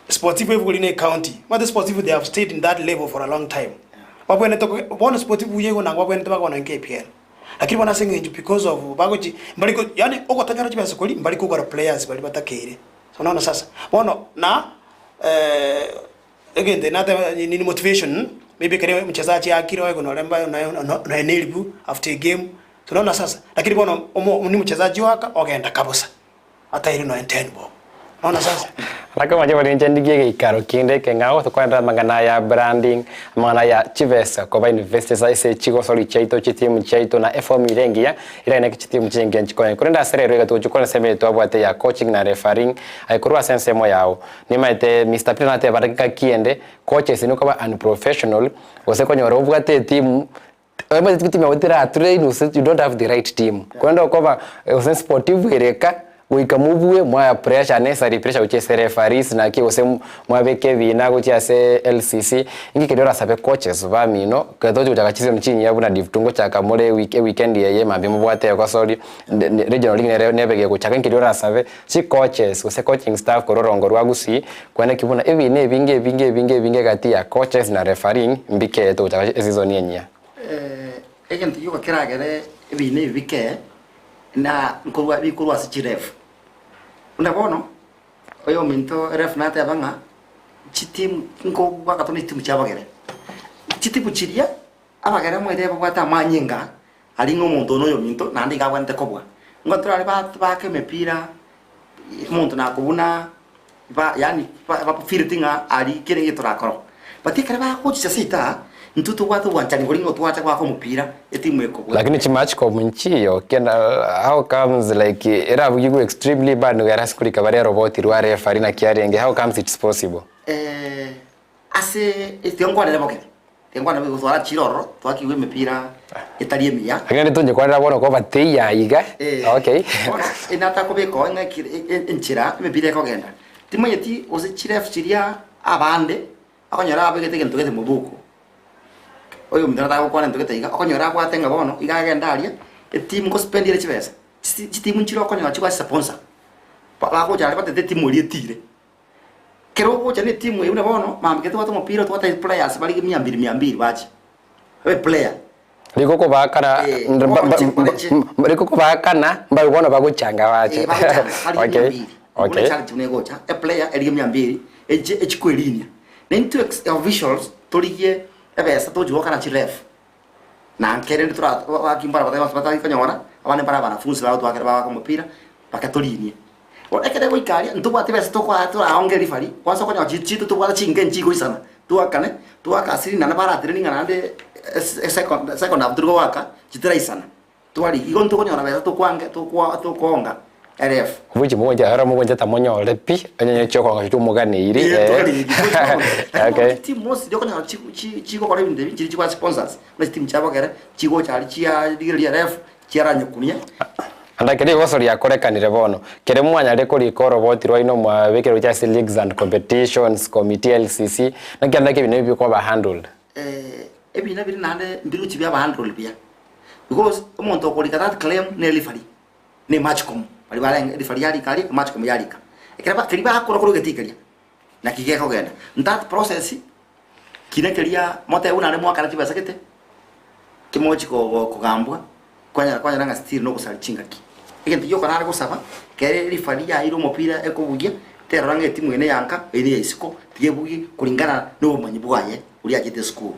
Sportivo ebogori ne ecounty, omanyete Sportivo they have stayed in that level for a long time. Babwenerete ko bono Sportivo buya igo nang'o babwenerete bakogenda KPL. Lakini bono ase eng'encho because of bagochi mbari ko yaani ogotanyora chibesa koria mbari kogora players baria batakeire. So unaona sasa, bono na Egento nateba nini motivation maybe ekero mchezaji aakire oegwe nore mba nonya ne eribu after a game unaona sasa lakini bono omo ni mchezaji oaka ogenda kabosa ataire nonya ten bob unaona sasa. Lakini omanyete inche ndigie egeikaro kende ekeng'ao tokorenta amang'ana aya branding, amang'ana aya chibesa koba invested ase chigosori chiaito, chitimu chiaito na eform ere engiya Ere naki chitimu chingiya nchikonye. Korende ase rero iga togochia kore ensemo eye twabwate ya coaching na refereeing, aye korwa ase ensemo yao. Nimaete Mister Peter nateba dakika ki ende, coaches nigo koba unprofessional, gose konyora obwate etimu, omanyete timu yago tera train gose you don't have the right team. Korende okoba gose sportive ere eka. Goika mobue mwaya pressure unnecessary pressure gochia ase referees naki gose mwabeka ebina gochia ase LCC, inki keria orasabe coaches bamino ekero togochi gochaka chisemi chinyiya buna div two ngochaka more eweek eweekend eye mambia mobwate egosori regional league nere nebe gegochaka inki keria orasabe chicoaches gose coaching staff korwa orongo rwa gusii kweneki buna ebina ebinge ebinge ebinge ebinge egati ya coaches na refereeing mbikee togochaka eseason enyiya. Egento gioka keragere ebina ebi bikee Na nkorua bikorwa ase chirefu. Buna bono, oyominto erefu nateba ng'a chitimu nkobwaka tore chitimu chi'abagere. Chitimu chiria abagere omanyete babwate amanyinga aria ng'a omonto oyo noyominto naende iga abwenerete kobua. Nigo torare bake emepira omonto nakobuna ba yaani bafeeleti ng'a aria kere egento torakora. But ekero bagochicha seito aa, intwe tobwate obwanchani boria ng'a twacha goaka omopira, etimu ekobua. Lakini chimatch kom nchiyo kenda how comes like erabugigwe extremely bad nigo ere ase korika bare eroboti rwa referee naki arenge how comes it's possible? Ase tiga nkwanere bogere, tiga nkwanere bogere twarachire ororo twakigwa emepira etari emiya. Lakini rende tonye kwanera bono koba teiyo aiga okay. Bono natakobeka oo ng'a enchera emepira ekogenda, timanyeti gose chiref chiria abande okonyora abegete egento gete mobuko, oyominto nataka gokwana egento gete iga, okonyora abwate ng'a bono iga agende aria, etimu ngospend ere chibesa, chitimu nchire okonyora chigwa sponsor, bagocha aria batete etimu eria etire. Kero ogocha ne etimu eye buna bono, mambia tobwate omopira tobwate players bare mia mbiri mia mbiri bache, babe player. Riko kobaakana Eh, bono inche nkore inche. riko kobaakana mbabe bono bagochanga bache. Eh, bagochanga barigie mia Okay, mbiri. Buna okay. echallenge buna egocha, eplayer erigie mia mbiri, eche echikoerinia. Na intwe ex officials torigie ebesa tochi goakana chiref. Na nkerende tora gaki mbara batari batari konyora, abande mbare abanafunsi bagotwakera bagoaka omopira, bakatorinia. Bono ekero egoika aria, ntobwate ebesa tokoa toraonge referee, kwansa okonyora chi chiito tobwate chinka nchigoisana, toakane, toake asiri naende baratirani ng'a naende ese esecond second half tori goaka, chitiraisana. Twarigia, igo ntokonyora besa tokwange tokwa tokoonga eref. Obochie mogocha ero mogocha tamonyore pi, onye ne chiokoonga chiomoganeiri Eh, eh. toganeiri, lakini Okay. bono chitimu mostly okonyora chi- chi- chigokora ebinto ebi nchiri chibwate sponsors, buna chitimu chia bogere, chigocha aria chia rigereria ref, chiaranyekunia. Ande ekero rigoso riakorekanire bono, kere mwanyare korika oroboti rwaino mwabekire gochia ase Leagues and Competitions Committee, LCC, naki ande ebinto ebi bikoba handled. Ebina biria naende mbirochi biaba handled buya, because omonto okorika that claim ne referee, ne matchcom, baria barenge referee yarika aria, matchcom yarika. Ekero ba keria bakora korwa egetii keria, naki gekogenda. That process, kina keria motebe buna naende mwakana chibesa gete, kimochi ko kogambwa, kwanyora kwanyora ng'a still nogosaria chingaki. Egento gioka nare gosaba, kere referee yaeire omopira ekobugia, terora ng'a etimu eye neya nka, eye neya isiko, tiga ebugie kulingana na obomanyi bwaye oria achete esukuru.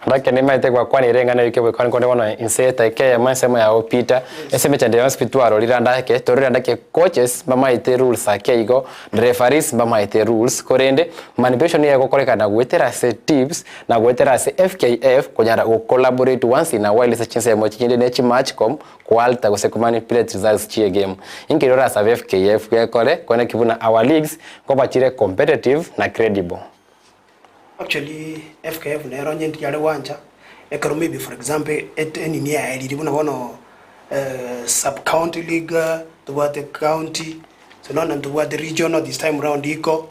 Lakini nimaete gwakwanire eng'ana eyio kebwekani konde bono inse etaika eyemo ensemo yao Peter, ase emechando yonsi pi twarorire ande ake, tororire ande ake coaches mbamaete rules ake igo, referees mbamaete rules, korende manipulation nigo egokorekana goetera ase tips na goetera ase FKF konyara go collaborate once in a while ase chinsemo chinde ne chi matchcom koalter gose komanipulate results chie game. Inki riria orasabe FKF gekore kore naki buna our leagues nkoba chire competitive na credible. Actually FKF nero onye ndiri are gwancha ekero maybe for example et enini yaerire buna bono sub county league tobwate county so nonya ntobwate regional this time round iko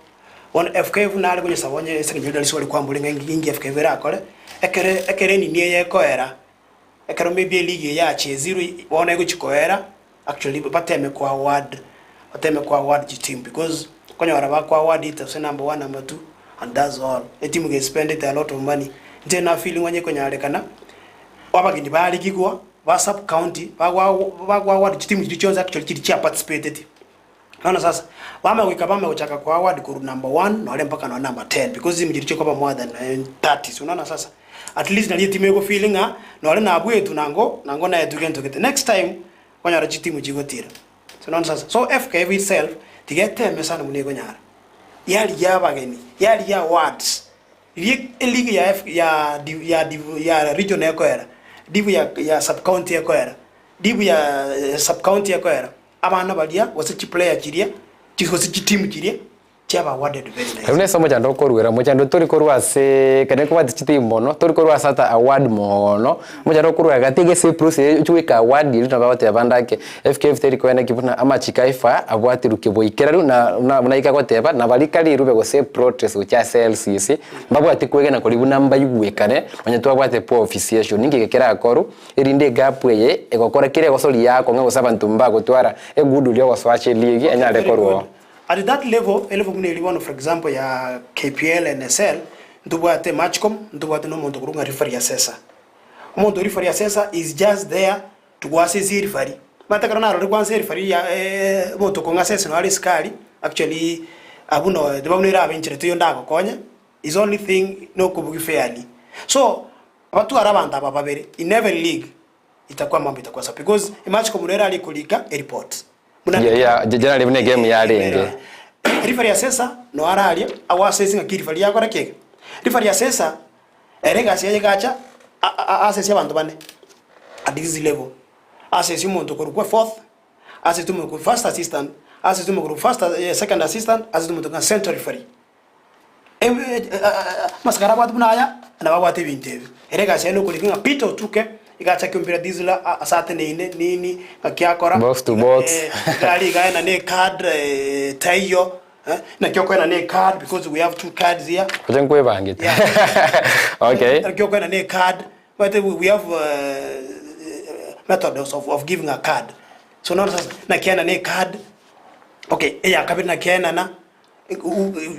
bono FKF nare konyesaba onye ase eng'encho riria riswali kwambora ng'a inki FKF erakore ekere ekere enini eye ekoera Ekero maybe eligi eye yachezirwe bono egochi koera actually bateme ko award bateme ko award chiteam because okonyora bako award ite gose number one number two and that's all. Etimu ge spendete a lot of money. Inche na feeling onye ekonyarekana abageni barigigwa ba sub county bagwa bagwa award chitimu chiria chionsi actually chiria chia participateti. Bono sasa, bamanya goika bamanya gochaka koa award korwa number one nore mpaka nonye number ten because chitimu chiria chikoba more than 30 so unaona sasa at least nario etimu ego feel ng'a nore nabwetwe nango nango naetwe gento gete. Next time okonyora chitimu chigotira. So unaona sasa, so FKF itself tiga eteme sana buna ekonyara yarigia abageni yarigia awards riria eleague ya F ya div ya div ya region ekoera div ya ya sub county ekoera div ya sub county ekoera. Abana baria, gose chiplayer chiria, gose chitimu chiria, Chiaba awarded very nicely. Erio nese omochando okoruera, omochando tori korwa ase ekero nkobwate chiteam mono, tori korwa ase ata award moono, omochando okorwa gati gese eprocess ochi goika award eria nabo bagoteba ande ake, FKF teri koenda ki buna amachiko a FIFA abwatirwe keboikeranu na na buna ika goteba na baria kare rirube gose eprotest gochia ase LCC, mbabwati kwegena koria buna mbaigwekane, onye twabwate poor officiation, ninki eke kerakorwe, erinde egap eye egokora kera egosori yakong'a gose abanto mbagotwara egood ria ogosoa ase eleague enyare Very korwa good. oo. At that level, elevel buna eria bono for example ya KPL, NSL, ntobwate Matchcom, ntobwate na omonto okorokwa ng'a referee assessor. Omonto o referee assessor is just there to go assess referee. Omanyete ekero narorire kwanza ereferee ya omonto okong'a assess naro esikari, actually abwo no tibabuna erabe enchera toiyo ndagokonye, his only thing nokobugia fairly. So, abatware abanto aba babere in every league, itakuwa mambo itakuwa sawa because ematchcom nero are korika ereport buna Yeah, yeah, generally buna egame yarenge. Referee assessor no araria ago assess ng'aki referee yakora ki iga. Referee assessor ere egasi yaye egacha a- assess abanto bane at this level, assess omonto okorokwa fourth, assess omonto okorokwa first assistant, assess omonto okorokwa first second assistant, assess omonto okorokwa central referee. Amasakara abwate buna aya, nabo abwate ebinto ebi. Ere egasi yaye nokorika ng'a Peter otuke, iga achake ompira diesel ase ateneine nini, ng'aki akora, Box to box. iga aria iga aenane ecard taiyo, naki okoenana ecard because we have two cards here. Oche nkwebangete. Okay. Naki okoenana ecard, omanyete we have methods of giving a card. So nono sasa, naki aenane ecard, okay, eyakabere naki aenana.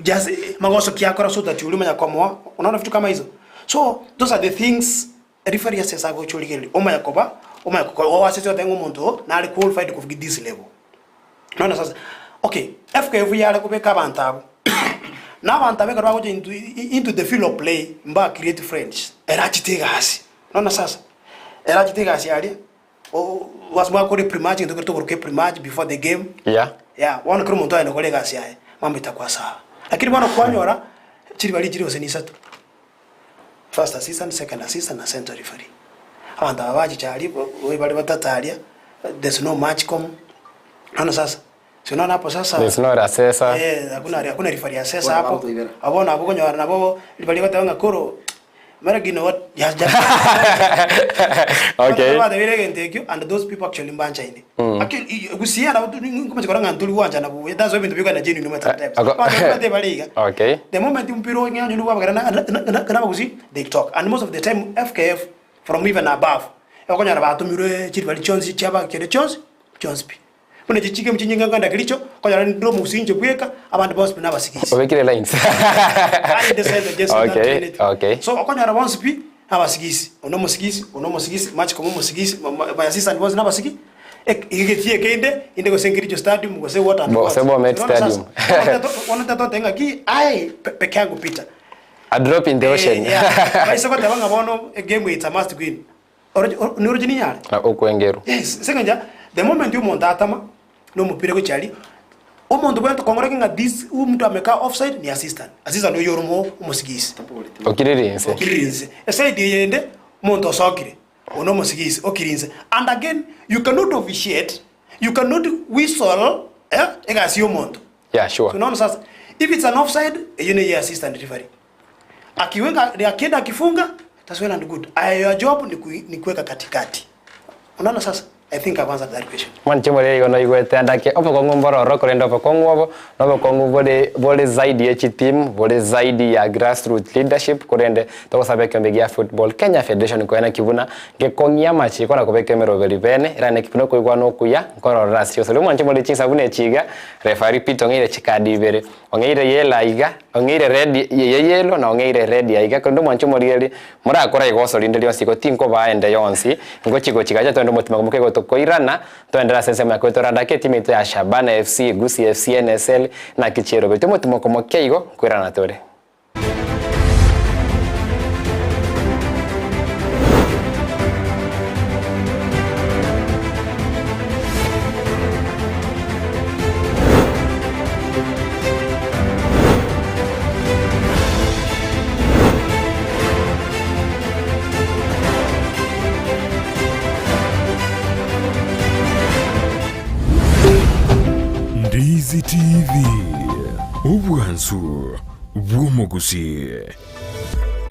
Just magoso ki akora so that oria omanya komoa unaona vitu kama hizo so those are the things referee ase agocha origereria omanya koba omanya gokora oo ase oteba ng'a omonto oo nare qualified kofika this level bono sasa okay FKF yare kobeka abanto abwo na abanto abwo ekero bagocha into into the field of play mba create friends ere achete egasi bono sasa ere achete egasi aria. Mwakore pre-match egento keria tokoroka pre-match before the game. Yeah. Yeah, bono kera omonto aye gokora egasi yaye, mambo itakuwa sawa. Lakini bono kwanyora chiriba richire gose nisato. First assistant, second assistant na center referee. Abanto aba bachicha aria, bare batato aria, there's no match com. Bono sasa, si unaona hapo sasa. There's no assessor. Eh, hakuna hakuna referee assessor hapo. Abo bono abwo okonyora nabo ribaria goteba ng'a koro Mara you know what? Yes, just Okay. Batebire egento ekio and those people actually mbanchaine. Actually gusii nabo nkomache korora ng'a ntori gwanchana buya that's why ebinto bikogenda genuine omanyete sometimes. Abanto baria bare iga. Okay. The moment mpira ong'e onye bwabagera na na abagusii they talk and most of the time FKF from even above okonyora batomirwe chiribari chionsi chiaba kere chionsi chionsi pi. Buna echi chigame chinyinge nkogenda Kericho, konyora ninde omogusii inche bweka, abande bonsi pi nabasigisi. Obekire lines. I decided just that Okay, minute. okay. So okonyora bonsi pi nabasigisi, one omosigisi, one omosigisi, match koma omosigisi, my assistant bonsi nabasigi, egetie ekende, inde gose Kericho stadium gose what and what. Gose Bomet Unaona sasa? Stadium. Bono tatote ng'aki, aye peke yangu Peter. A drop in the ocean. Eh, yeah. Baise goteba ng'a bono egame it's a must win. Oroche noroche ninyare? Na okwengerwa. Yes, ase eng'encho the moment omonto atama na omopira gochia aria, omonto bwento kong'ora ki ng'a this huyu mtu amekaa offside ni assistant, assistant oyio ore omo omosigisi. Okiriri inse. Okiriri inse. Eside eye ende, omonto osokire, oyo na omosigisi, okiri inse. And again, you cannot officiate, you cannot whistle eh, egasi ya omonto. Yeah, sure. So nono sasa, if it's an offside, eyio neye assistant referee. Akiweka akienda akifunga that's well and good. Aya your job ni, kui, ni kuweka katikati. Unaona sasa? I think I've answered that question. Mwanche more igo noigwete andake obokong'u mbororo korende obokong'u obo nobokong'u bore bore zaidi ye chiteam bore zaidi ya grassroot leadership korende togosaba ekiombe gia Football Kenya Federation koena ki buna gekong'ia amachiko na kobeka emeroberi bene erane ki buna okoigwana okuya nkororora ase osori mwanche more chinsa buna echi iga referee Peter ong'eire chikadi ibere Ong'eire yellow aiga, ong'eire red eye yellow na ong'eire red aiga, korende omwanche omorigereria, morakore igoso rinde rionsi igo tinkobaa ende yonsi, ngochia gochigacha twende omotima komoka igo tokoirana, toenderere ase ensemo ya kwetora andake etimu yaito ya Shabana FC, Gusii FC, NSL, naki chierobetie omotimo komokia igo, nkoirana tore. Ndizi TV. Obwanchani. Omwansu bw'omogusii.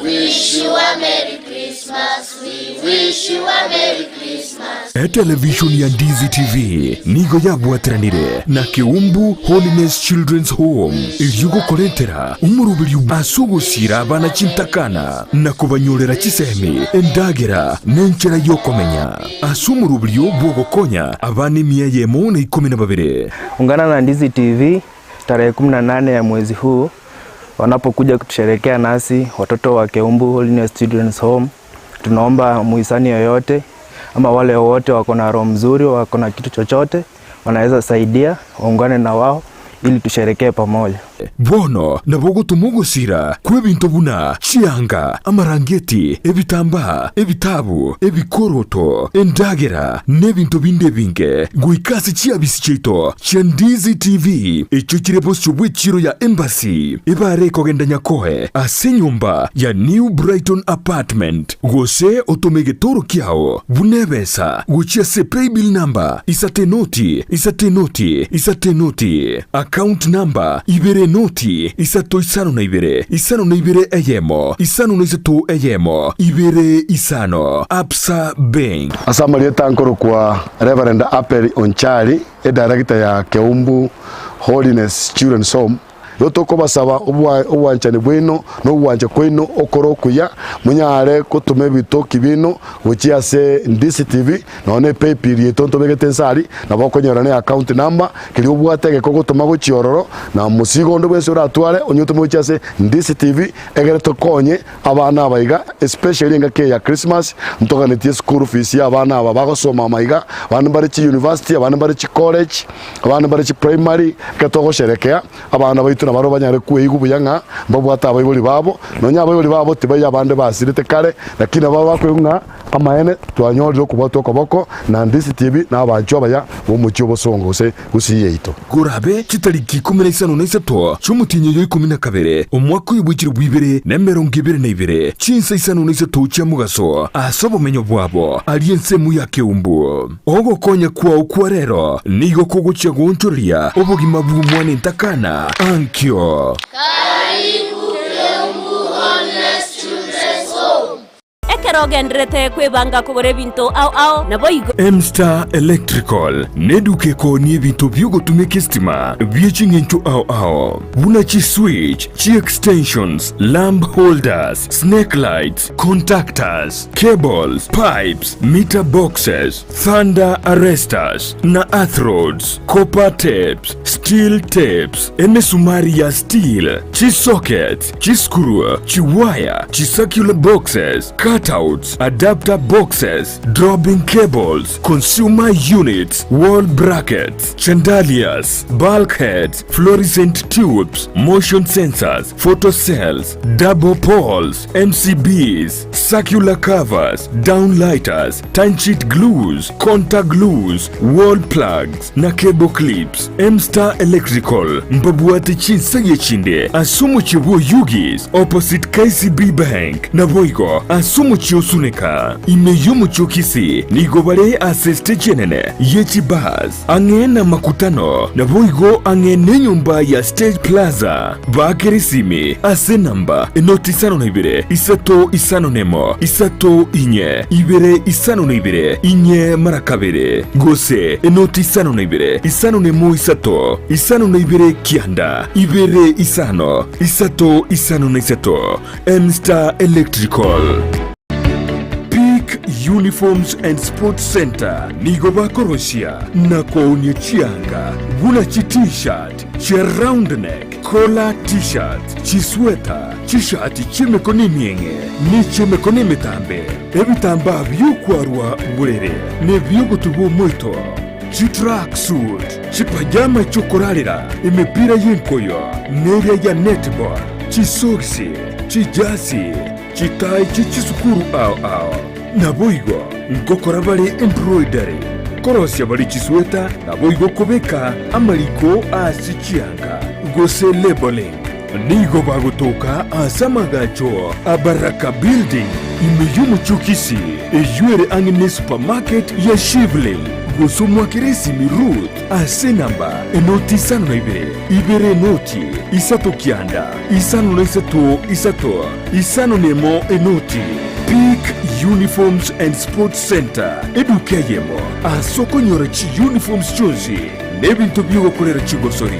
Wish you a Merry Christmas, we wish you a Merry Christmas. Etelevishoni ya Ndizi TV nigo yabwateranire na Keumbu Holiness Children's Home erio gokorentera omoroberio ase ogosiira abana chintakana na kobanyorera chisemi, endagera, na enchera y'okomenya ase omoroberio bw'ogokonya abana emia eyemo na ikomi na babere. Ungana na Ndizi TV tarehe 18 ya mwezi huu wanapokuja kutusherekea nasi watoto wa Keumbu Holiness Children's Home. Tunaomba muhisani yoyote ama wale wote wako na roho mzuri, wako na kitu chochote wanaweza saidia, waungane na wao ili tusherekee pamoja. Bono nabo ogotoma ogosira kw'ebinto buna chianga, amarangeti, ebitambaa, ebitabu, ebikoroto, endagera, na ebinto binde ebinge, goika ase chiabisi chiaito chia Ndizi TV, echio chire bosio bw'echiiro ya Embassy, ebare ekogenda Nyakoe ase enyomba ya New Brighton Apartment, gose otome egetoro kiao buna ebesa gochia ase paybill number isato enoti, isato enoti, isato enoti, account number ibere enoti, isato isano na ibere, isano na ibere eyemo, isano na isato eyemo, ibere isano, Absa Bank. Ase amarieta nkorokwa Reverend Abel Onchari, edirector ya Keumbu Holiness Children's Home. Igo tokobasaba obwanchani bwaino na ogwancha kwaino okore okuya, monyare gotoma ebitoki biaino gochia ase Ndizi TV, nonya ne paybill yaito ntobegete inse aria, nabo okonyora ne account number, keria obwate egeka ogotoma gochia ororo, na mosigo onde bwensi oratware onye otome gochia ase Ndizi TV, egere tokonye abana aba iga, especially engaki eye ya Christmas, ntoganetie eschool fees ya abana aba bagosoma ama iga, abande mbare chiuniversity, abande mbare chicollege, abande mbare chiprimary, ekero togosherekea, abana baito nabarobwo banyare kweigwa buya ng'a mbabwate abaibori babo, nonya abaibori babo tibaiyo abande basirete kare, lakini nabo bakoigwa ng'a amaene twanyorire okobwatwa okoboko na Ndisi TV na abanchwa abaya b'omochie obosongo gose Gusii yaito. Korabe chitariki ikomi na isano na isato chi'omotienyi oyo ikomi na kabere, omwaka oyo bwe chilifu ibere na emerongo ebere na ibere, chinsa isano na isato chia mogaso, ase obomenyo bwabo aria ensemo ya keumbu. Ogokonya kwao kwa rero nigo kogochia goonchoreria obogima bw'omwana entakana ankio. Karibu Keumbu Holiness Children's Home. Ekero ogendererete kwebanga kogora ebinto ao ao, naboigo. M-Star Electrical neduka ekoonia ebinto bi'ogotumeka esitima bie ching'encho ao ao buna chi-switch, chi-extensions, lamp holders, snake lights, contactors, cables, pipes, meter boxes, thunder arresters na earth rods, copper tapes, steel tapes, emesumari ya steel, chisockets, chiscrew, chiwaya, chicircular boxes, cutouts, adapter boxes, dropping cables, consumer units, wall brackets, chandeliers, bulkheads, fluorescent tubes, motion sensors, photo cells, double poles, MCBs, circular covers, downlighters, timesheet glues, contact glues, wall plugs, na cable clips. M-Star Electrical mbabwate chinsagia chinde ase omochie bw'Oyugis opposite KCB Bank naboigo ase omochie o Suneka. Ime y'omochie o Kisii nigo bare ase estage enene ye chibus ang'e na makutano naboigo ang'e nenyomba ya Stage Plaza. Baakere esimi ase enamba enoti isano na ibere isato isano nemo isato inye ibere isano na ibere inye mara kabere, gose enoti isano na ibere isano nemo isato isano na ibere kianda ibere isano isato isano na isato. M-Star Electrical. Peak Uniforms and Sports Centre nigo bakorosia na koonia chianga buna chi T-shirt, chia round neck, collar T-shirts, chisweta, chishati chi'emekono emieng'e ne chi'emekono emetambe, ebitambaa bi'okwarwa borere na ebi'ogotuba omoito, chitracksuit, chipajama chi'okorarera, emepira y'enkoyo na eria ya netball, chisogisi, chijasi, chitai chie chisukuru ao ao. Naboigo ngokora bare embroidery, korosia bare chisweta, naboigo kobeka amariko ase chianga, gose labelling. Nigo bagotoka ase amagacho a Baraka Building, ime y'omochie o Kisii, eyio ere ang'e ne supermarket ya Shivling. Gose omoakere esimi Ruth ase enamba enoti isano na ibere, ibere enoti, isato kianda, isano na isato isato, isano na emo enoti. Peak Uniforms and Sports Centre, eduka eyemo ase okonyora chiuniforms chionsi na ebinto bi'ogokorera chigosori.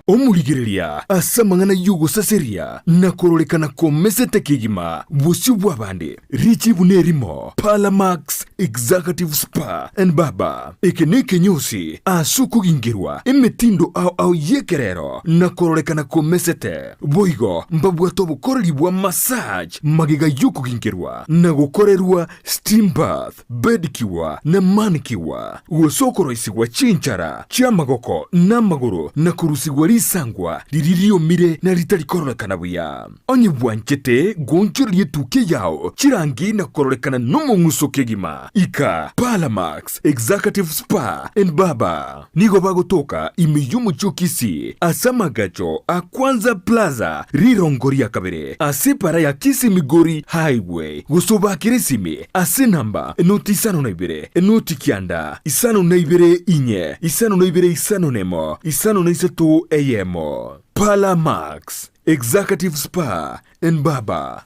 Omorigereria ase amang'ana y'ogosaseria na kororekana komesete kegima bosio bw'abande, richibu nerimo, Parlamax Executive Spa and Barber. Eke nekenyosi ase okogingerwa emetindo ao ao y'ekerero na kororekana komesete. Boigo mbabwate obokoreri bwa massage magega y'okogingerwa na gokorerwa steam bath. Bedkiwa na mankiwa, gose okoroisigwa chinchara chi'amagoko na amagoro na korusigwa risangwa riria riomire na ritari kororekana buya. Onye bwanchete goonchoreria etukia yao chirangi na kororekana nomong'uso kegima, ika Parlamax Executive Spa and Barber. Nigo bagotoka ime y'omochie o Kisii ase amagacho a Kwanza Plaza rirongo ria kabere ase epara ya Kisii Migori Highway gose obakere esimi ase enamba enoti isano na ibere enoti kianda isano na ibere inye isano na ibere isano na emo isano na isato eyemo. Parlour Max Executive Spa and Barber.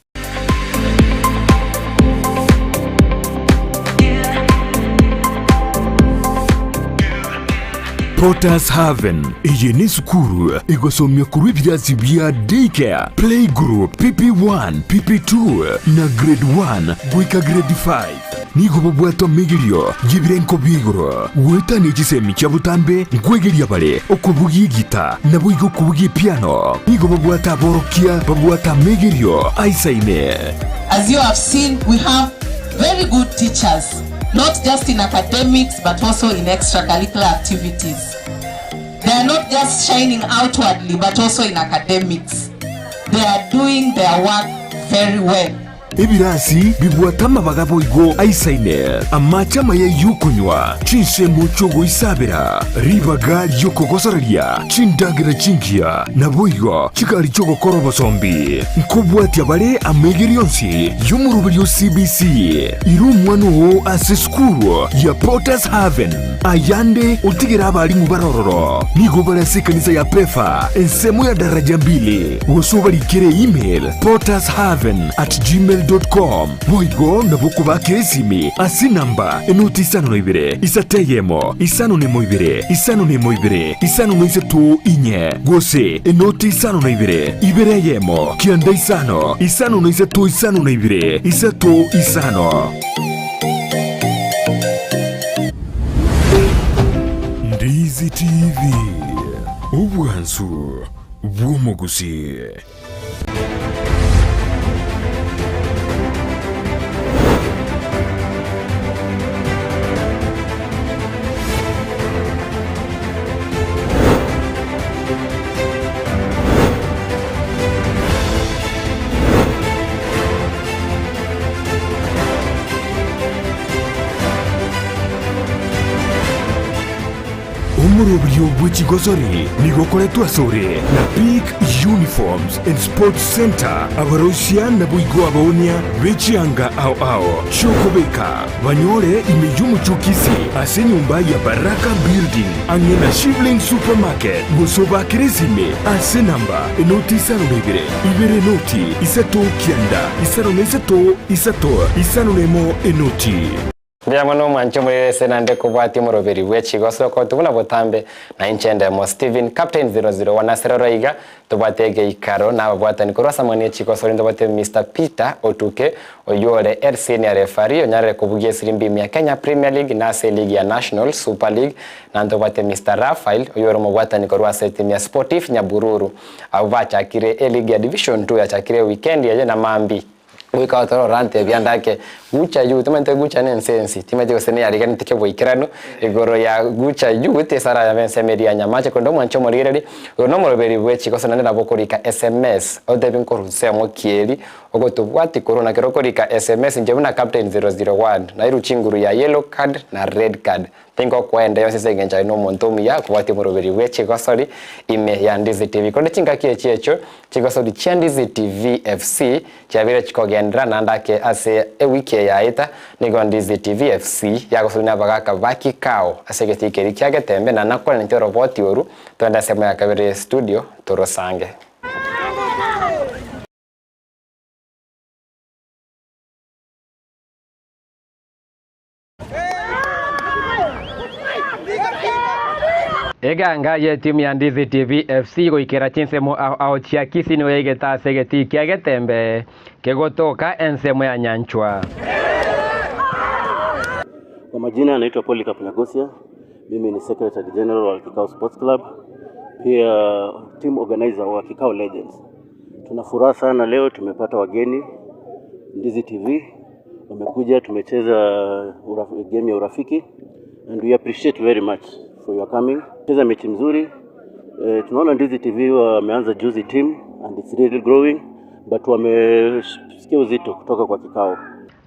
Potter's Haven eye nesukuru egosomia korwa ebirasi bia Daycare, Playgroup, PP1, PP2 na Grade 1 goika Grade 5. Nigo bobwate omegerio y'ebirengo bia igoro goetania chisemi chia botambe nkwegeria bare okobugia egita naboigo okobugia epiano. Nigo babwate aborokia babwate amegerio aisaine. As you have seen, we have very good teachers, not just in academics but also in extracurricular activities. They are not just shining outwardly but also in academics. They are doing their work very well. Ebirasi bibwate amabaga boigo aisaine, amache amaya y'okonywa, chinsemo chi'ogoisabera, ribaga ri'okogosoreria, chindagera chingiya, naboigo chigari chi'ogokora obosombi. Nkobwatia bare amaigerio onsi y'omoroberio o CBC. Ira omwana oo ase esukuru ya Potter's Haven, ayande otigere abalimu bare ororo. Nigo bare ase ekanisa ya Pefa, ensemo ya Daraja Mbili, gose obarikere email pottershaven at gmail dot com. Boigo nabo okobakera esimi ase enamba enoti isano na ibere, isato eyemo, isano na emo ibere, isano na emo ibere, isano na isato inye, gose enoti isano na ibere, ibere eyemo, kianda isano, isano na isato isano na ibere, isato isano. Ndizi TV, obwansu bw'omogusii. Omoroberio bwe chigosori nigo okoretwa asore na Peak Uniforms and Sports Centre, abaroisia naboigo abaonia be chianga ao ao chi'okobeka banyore ime y'omochie o Kisii ase enyomba ya Baraka Building ang'e na Shivling Supermarket gose obakere esime ase enamba enoti isano na ibere ibere enoti isato kianda isano na isato isato isano na emo enoti. Mbuya mono omwanche omorere ase naende kobwatia omoroberi bwe chigoso okotu buna botambe na inche ndemo Steven Captain 001 ase roro iga tobwate egeikaro na ababwatani korwa ase amang'ana ye chigoso rinde tobwate Mister Peter Otuke oywo ore el senior referee onyarire kobugia esirimbi ime ya Kenya Premier League na ase eligi ya National Super League naende tobwate Mister Raphael oywo ore omobwatani korwa ase etimu ya Sportif Nyabururu abwo bachakire eligi ya Division 2 yachakire ewikendi eye na mambi Goika otorora ntebia ndake Gucha youth, omanyete Gucha ne ense ensi, timanyeti gose neyariganeti keboikeranu igoro ya Gucha youth esara yabo ensemo eria ya Nyamache korende omwanche omorigereria oyo nomoroberi bwe chikoso naende nabo okorika sms otebi nkorwa nsemo kieri ogotobwati korwa na kero okorika sms inche buna captain 001 nairwe chinguru ya yellow card na red card. Tingokwenda yonsi ase engencho aye nomonto omuya okobwatia omoroberi bwe chigosori ime ya Ndizi TV. Korende chingaki echi echio chigosori chia Ndizi TV FC chiabeire chikogenderera naende ake ase ewiki eye yaeta nigo Ndizi TV FC yagosoria nabagaka ba Kikao ase egetii keria kia Getembe na nakoraneti oroboti oru togende ase emo ya kabere studio torosange. Eganga y'etimu ya Ndizi TV FC goikera chinsemo ao ao chia Kisii nigo yaigete ase egetii kia Getembe kegotoka ensemo ya Nyanchwa. Kwa majina naitwa Polycarp Nyagosia, mimi ni Secretary General wa Kikao Sports Club, pia team organizer wa Kikao Legends. Tuna furaha sana leo tumepata wageni Ndizi TV wamekuja, tumecheza game ya urafiki and we appreciate very much for your coming. Cheza mechi mzuri eh, tunaona Ndizi TV wameanza juzi team and it's really growing but wamesikia uzito kutoka kwa Kikao.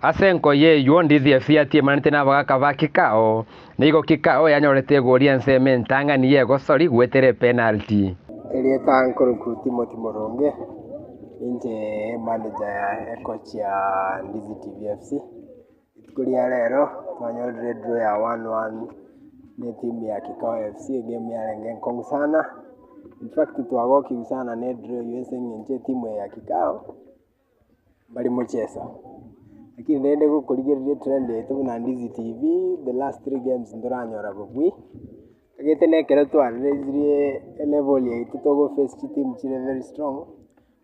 Ase enkoyo eyio Ndizi FC yatiemanete nabagaka ba Kikao, nigo Kikao yanyorete egori ensemo entang'ani y'egosori goetera epenalty. Erieta nkorokwa Timothy Moronge, ninche manager ecoach ya Ndizi TV FC. Rituko ria rero twanyorire draw ya 1-1 na etimu ya Kikao FC, egame yarenge enkong'u sana, in fact twagokigwa sana na edraw eywo ase eng'encho etimu eye ya Kikao mbari mochesa. Lakini rende gokorigereria etrend yaito buna Ndizi TV, the last three games ntoranyora bobui, Egete nekero twareresirie elevel yaito togo face chiteam chire very strong,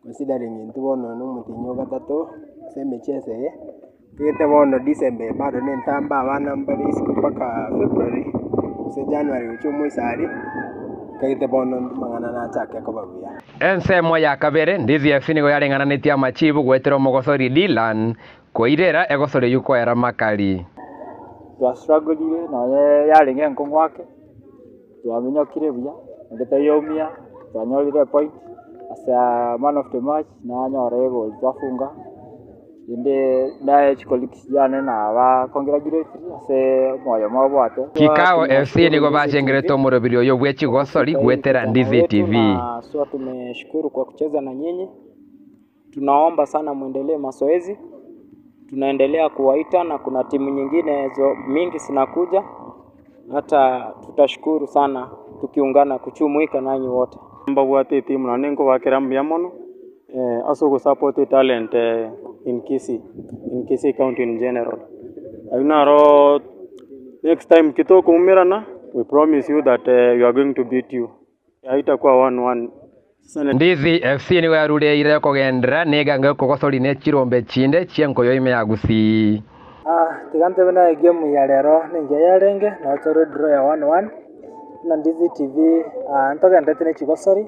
considering intwe bono oyo nomotienyi o gatato ase emicheso eye, egete bono December eye bado nentambe abana mbare isiko mpaka February gose January gochia omoiso aria, ekagete bono amang'ana nachake koba buya. Ensemo ya kabere, Ndizi FC nigo yareng'ananetie amachibu goetera omogosori Dylan koirera egosori eyio koera makari. Twastrugglire nonye yarenge enkong'u ake, twaminyokire buya, naende taiyaumia, twanyorire epoint ase man of the match nanyora egoli twafunga, rende naye chicolleagues chiane naba congratulate ase omoyo mobwate. Kikao FC nigo bachengerete omorobiri oyo bwe chigosori goetera Ndizi TV. Haswa tumeshukuru kwa kucheza na nyinyi, tunaomba sana muendelee mazoezi, tunaendelea kuwaita na kuna timu nyingine zo mingi zinakuja, hata tutashukuru sana tukiungana kuchumuika nanyi wote. Mbabwate etimu naende nkobakera mbuya mono ase ogosupport etalent in Kisii, in Kisii county in general. Ayio naro next time ki tokoumerana we promise you that we are going to beat you, haitakuwa one one. Ndizi FC nigo yarure eira yokogenderera na eganga yokogosori ne chirombe chinde chi'enkoyo ime ya Gusii. Tiga ntebe naye egame ya rero nengiya yarenge, nabo tore draw ya 1-1, buna Ndizi TV ntogenderete ne chigosori,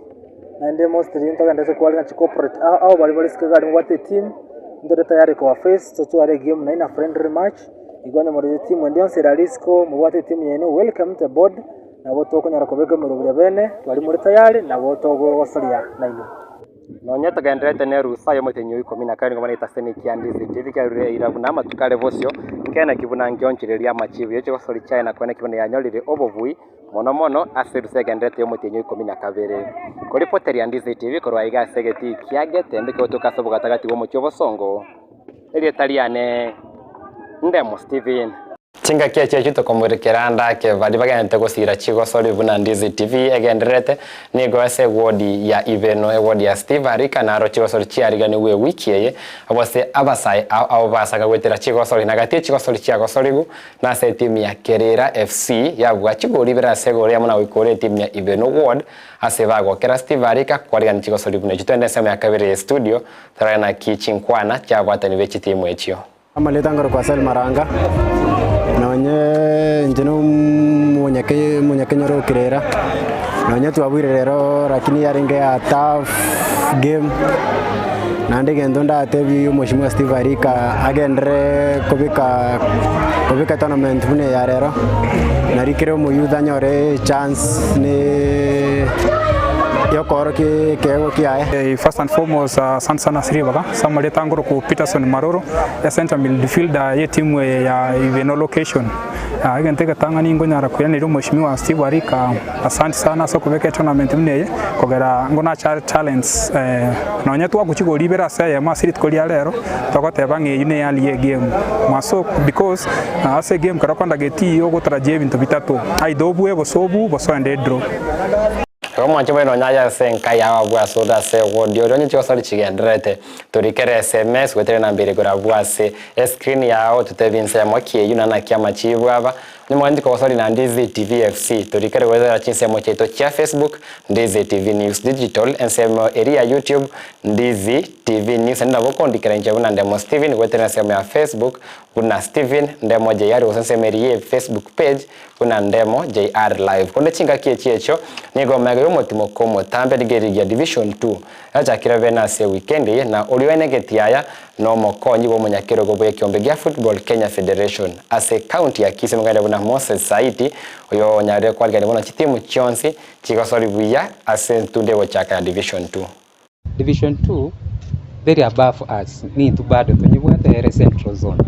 naende mostly ntogenderete kwarina chicorporate ao ao baria bare isiko iga aria mobwate etimu, ntore tayari kobaface totware egame naende na friendly match, igo onye more etimu ende yonsi ere aria isiko mobwate etimu yaino welcome to board. Nabo tokonyara kobeka emerobio bene, twari more tayari, nabo togogosoria nainwe. Nonya togendererete nerusa y'omotienyi o ikomi na kabere nigo bono egetaseni kia Ndizi TV kiarure eira buna amatuko are bosio, nkeneki buna nkionchereria amachibu ye chigosori chiaye na koeneki buna yanyorire obobui mono mono ase erusa egendererete y'omotienyi o ikomi na kabere. Koripoteria Ndizi TV korwa iga ase egetii kia Getembe kegotoka ase obogatagati bw'omochie obosongo, erieta riane Ndemo Stephen. Chingaki echi echio tokomorekera ande ake baria bagenderete gosira chigosori buna Ndizi TV egendererete nigo ase ewodi ya Ibeno ewodi ya Steve Arika naro chigosori chiariganigwe ewiki eye gose abasae ao ao basaga goetera chigosori na gati echigosori chiagosorigu nase etimu ya Kerera FC yabua chigori ibere ase egori amo na goikora etimu ya Ibeno ward ase bagokera Steve Arika kwarigani chigosori buna echio twende ensemo ya kabere ye studio torore naki chinkwana chiabwatani be chitimu echio. Amaleta nkorokwa Selma Ranga, nonye inche na omonyake omonyakenyoro o Kirera, nonye twabuire rero lakini yarenge a tough game, naende egento ndatebie omweshimiwa Steve Arika agenderere kobeka kobeka tournament buna eye ya rero, nari kera omoyouth anyore echance. Yokoorokia ekeegwa kiaye. First and foremost asante sana ase ribaga ase amarieta angorokwa Peterson Maroro, e center midfielder ye etimu eye ya Ibeno location. Egento egetang'ani nkonyara koiraneria omweshimiwa Steve Arika asante sana ase okobeka etournament buna eye kogera ngonacha talents nonye twagochia ribere ase eyemo ase rituko ria rero togoteba ng'a eyio ne early ye egame mwaso because ase egame ekero okondageti ogotarajia ebinto bitato either obue gose obuu gose oende edraw. Igo omwanche bwaino onye aye ase enka yao abwo ase ore ase ewodi oria onye chigosori chigendererete, torikere SMS goetera enamba ere igoro abwo ase escreen yao ototebie ensemo ki eyio na naki amachibu aba. Onye mwancheti kogosori na Ndizi TV FC, torikere goetera chinsemo chiaito chia Facebook, Ndizi TV News Digital, ensemo eria ya YouTube, Ndizi TV News, naende nabo okondikera inche buna Ndemo Steven goetera ensemo ya Facebook buna Steven Ndemo JR gose ensemo eria ye Facebook page Buna Ndemo JR Live. Korende chingaki echi echio nigo omega y'omotimoko omotambe nigo erigi ya Division 2 yachakire bene ase ewikendi eye na oria oenegeti aya nomokonyi bw'omonyakerogo bw'ekiombe gia Football Kenya Federation ase county ya Kisii omogende buna Moses Saidi oyo onyarire kwarigania bono chitimu chionsi chigosori buya ase entundo egochaka ya Division 2. Division 2 very above us nintwe bado tonyebwate ere central zone